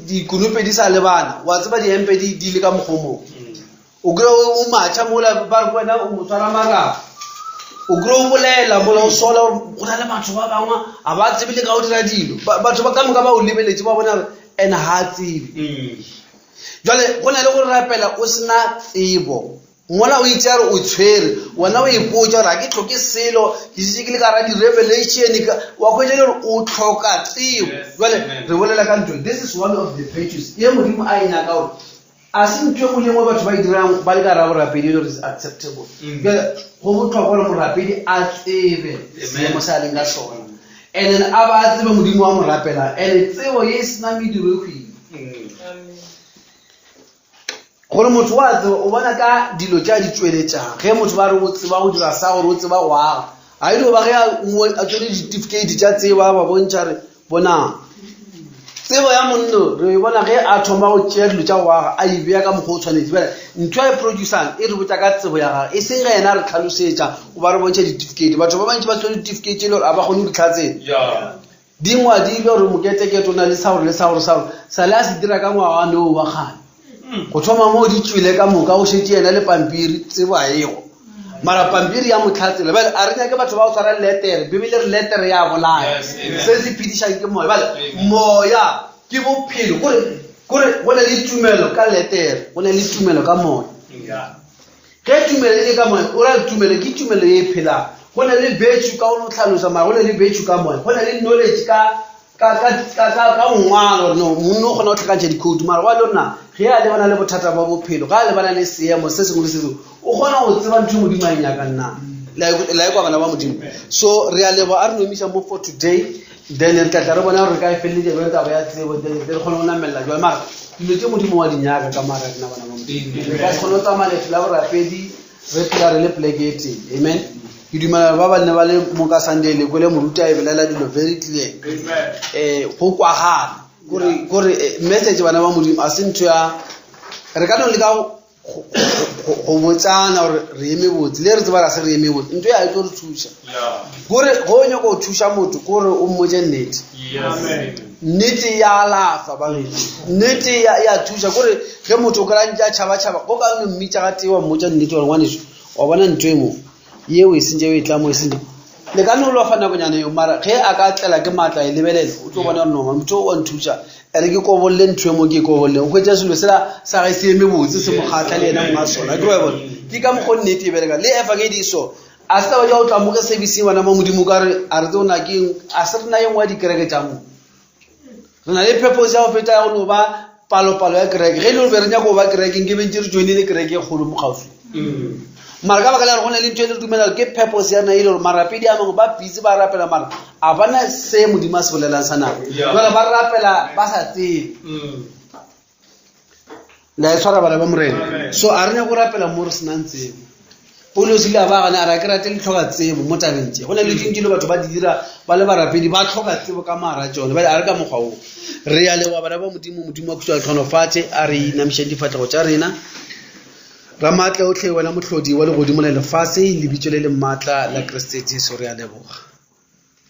dikonope di sa lebana, wa tseba dihempe di le ka mokgwa o mongwe. O kry o matšha mola ba re wena o mo tshwara marapo. O kry o bolela mola o sola gore go na le batho ba bangwe ga ba tsebe le ka go dira dilo. Batho ba ka moka ba o lebeletše ba bona gore ene ga a tsebe. Jwale go na le go rapela o sena tsebo. Mola o itse re o tshwere, wena o ipotša gore ga ke tlhoke selo, ke šetše ke le ka gara di-revelation, wa hwetša le gore o tlhoka tsebo. Jwale re bolela ka ntho, this is one of the virtues ye Modimo a e nyaka gore a se ntho e nngwe le nngwe batho ba e dirang ba le ka gara borapedi e le gore is acceptable. Jwale go botlhokwa gore morapedi a tsebe seemo se a leng ka sona, and then a ba a tsebe Modimo wa mo rapelang, and tsebo ye e sena mediro e hwile. Gore motho wa tseba o bona ka dilo tše a di tšweletšang. Ge motho ba re o tseba go dira sa gore o tseba go aga, ga e dio ba ge a tšwele ditifikheiti tša tsebo a ba bontšha re bonang. Tsebo ya monno re e bona ge a thoma go tšea dilo tša go aga a e bea ka mokgwa o tshwanetse. Bjale ntho a e producang e re botša ka tsebo ya gage, e seng ge yena a re tlhalosetša o ba re bontšha ditifikheiti. Batho ba bantši ba tshwere ditifikheiti e le gore ga ba kgone go di tlhatsela. Di ngwadilwe gore moketekete o na le sa gore le sa gore sa gore sa le a se dira ka ngwaga wa noo wa kgale. Go thoma moo di tšwele ka moka o šetše yena le pampiri tsebo a ego. Mara pampiri ya mo tlhatsela. Bjale a re nyake batho ba go tshwara letere. Bibele re letere ya bolaya. Se se phedišang ke moya. Bjale moya ke bophelo. Kore kore go na le tumelo ka letere, go na le tumelo ka moya. Ge tumelo e le ka moya, o ra tumelo ke tumelo ye e phelang. Go na le virtue ka o no tlhalosa, mara go na le virtue ka moya. Go na le knowledge ka ka ka ka ka ka ngwalo no monna o kgona go tlhakantšha dikhoutu mara wa le rona ge a lebana le bothata ba bophelo ga a lebana le seemo se sengwe le se sengwe o kgona go tseba ntho e modimo a e nyakang na la ekwa bana ba modimo so re a leboga a re no emiša mo for today then re tla tla re bona gore re ka e feleletša jang taba ya tsebo then re kgone go namelela jwang mara dilo tše modimo wa di nyaka ka mara rena bana ba modimo re ka se kgone go tsamaya leeto la borapedi re phela re le poleke e tee amen ke dumela ba ba nne ba le mo ka sunday le kwele moruti a e bolela dilo very clear um go kwagala kore kore eh, message bana ba modimo a se ntho ya re ka no leka Go botsana gore re eme botse le re tseba ra se re eme botse ntho ya e tlo re thuša kore go o nyaka go thuša motho kore o mmotse nnete. Nnete ya alafa bagešo, nnete ya thuša. Kore ge motho o kry-a ntse a tšhaba-tšhaba go ka no mmitša ga tee wa mmotsa nnete gore ngwaneso wa bona ntho e mo yeo e sentse o e tla mo e sentse le ka no lofa nakonyana eo, mara ge a ka tlela ke maatla e lebelela o tlo bona gore noma motho o wa nthuša ere ke kobolle ntho e mo ke e kobolle o hwetša selo sela sa ge se eme botse se mo kgatlha le yena monga sona. Ke wa bona ke ka mokgwa nnete e bereka le efangedi so a se taba ja go tla mo ke serviceng bana ba modimo ka re a re tse o na ke eng a se rena ye nngwe ya dikereke tša mo re na le purpose ya go feta ya go no ba palopalo ya kereke. Ge e le gore be re nyaka go ba kereke nke be ntse re joinile kereke e kgolo mo kgauswi, mara ka baka la gore go na le ntho e le re dumela ke purpose ya rena e le gore marapedi a mangwe ba busy ba rapela mara a bana se modimo a se bolelang sa nako jale ba rapela ba sa tsebe. La e tshwara bana ba morena. So a re nyako rapela mo re senang tsebo. Paulos ile a ba gane a re a ke rate le tlhoka tsebo mo tabeng tše. Go na le tše dilo batho ba di dira ba le barapedi ba tlhoka tsebo ka maara tsone bale a re ka mokgwa wo. Re ya leboga bana ba modimo, modimo wa khutšo a tlhonofatše a re inamišeng difatlhego tša rena. Ramaatla otlhe wena mohlodi wa legodimo le lefase lebitso le le maatla la Kriste Jesu re a leboga.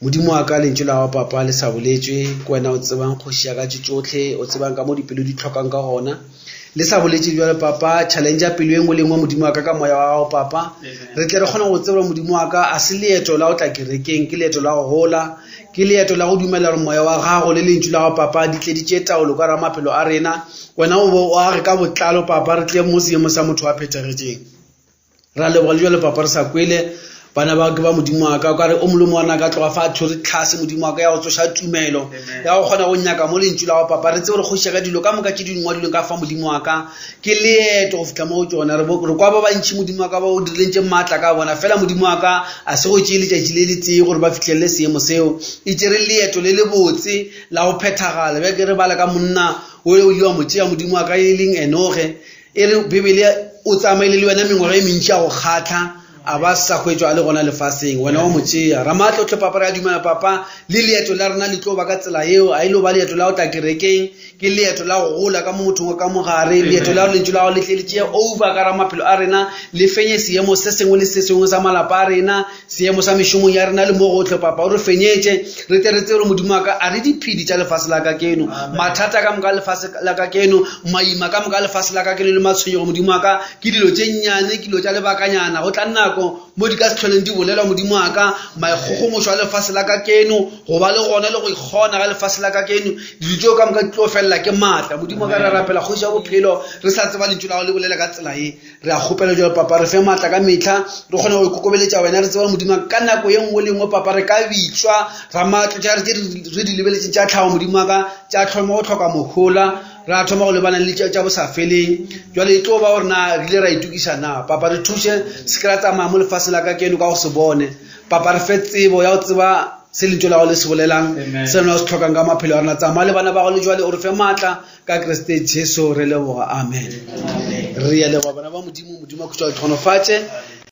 Modimo wa ka lentšu la gago papa le sa boletšwe ke wena o tsebang kgoši ya ka tše tšohle o tsebang ka mo dipelo di tlhokang ka gona le sa boletše bjalo papa challenge pelo e nngwe le nngwe modimo wa ka ka moya wa gago papa re tle re kgone go tseba modimo wa ka a se leeto la go tla kerekeng ke leeto la go gola ke leeto la go dumela gore moya wa gago le lentšu la gago papa di tle di tšee taolo ka ra maphelo a rena wena o bo o age ka botlalo papa re tle mo seemo sa motho wa phethagetšeng. Ra leboga le jale papa re sa kwele bana ba ke ba modimo wa ka o kare o molomo wa ka tloga fa a tshwere tlhase modimo wa ka ya go tsoša tumelo ya go kgona go nyaka mo lentšu la go papa re tsebe gore kgoši ya ka dilo ka moka tše di ngwadilweng ka fa modimo wa ka ke leeto go fihla mo go tšona. Re kwa ba bantši modimo wa ka ba o dirileng tše maatla ka bona fela modimo wa ka a se go tšee letšatši le le tee gore ba fihlelele seemo seo e tšere leeto le le botse la go phethagala. Bjake re bala ka monna o o ile wa mo tšea modimo wa ka e leng Enoge e re bibele o tsamaile le wena mengwaga e mentši ya go kgatlha a ba sa hwetšwa a le gona lefaseng wena wa mo tšea. Ramaatla otlhe papa re a dumela papa le leeto la rena le tlo ba ka tsela yeo a ile go ba leeto la go tla kerekeng ke leeto la go gola ka mo mothong wa ka mogare leeto la lentšu la go le tle le tšee over ka ra maphelo a rena le fenye seemo se sengwe le se sengwe sa malapa a rena seemo sa mešomong ya rena le mo gotlhe papa o re fenyetše re tle re tsebe gore modimo wa ka a re diphedi tša lefase la ka keno mathata ka moka lefase la ka keno maima ka moka lefase la ka keno le matshwenyego modimo wa ka ke dilo tše nnyane ke dilo tša lebakanyana go tla nako mo di ka se tlholeng di bolelwa modimo wa ka maikgogomošo a lefase la ka keno go ba le gona le go ikgona ga lefase la ka keno dilo tšeo ka moka di tlo felela ke maatla modimo wa ka re rapela kgoši ya bophelo re sa tseba lentšu la gago le bolela ka tsela ye re a kgopela jalo papa re fe maatla ka metlha re kgone go ikokobeletša wena re tseba modimo ka nako ye nngwe le nngwe papa re ka bitswa ra maatla tša re tše re di lebeletseng tša tlhago modimo wa ka tša tlhoma go tlhoka mohola ra thoma go lebana le tša bo sa feleng jale e tlo ba gore na re ile ra itokiša na papa re thuše se ke ra tsamaya mo lefaseng la ka keno ka go se bone papa re fe tsebo ya go tseba se lentšu la go le se bolelang se rena o se tlhokang ka maphelo a rena tsamaya le bana ba go le jwale o re fe maatla ka Kriste Jesu re leboga amen. Re ya leboga bana ba modimo, modimo a khutša le tlhonofatše.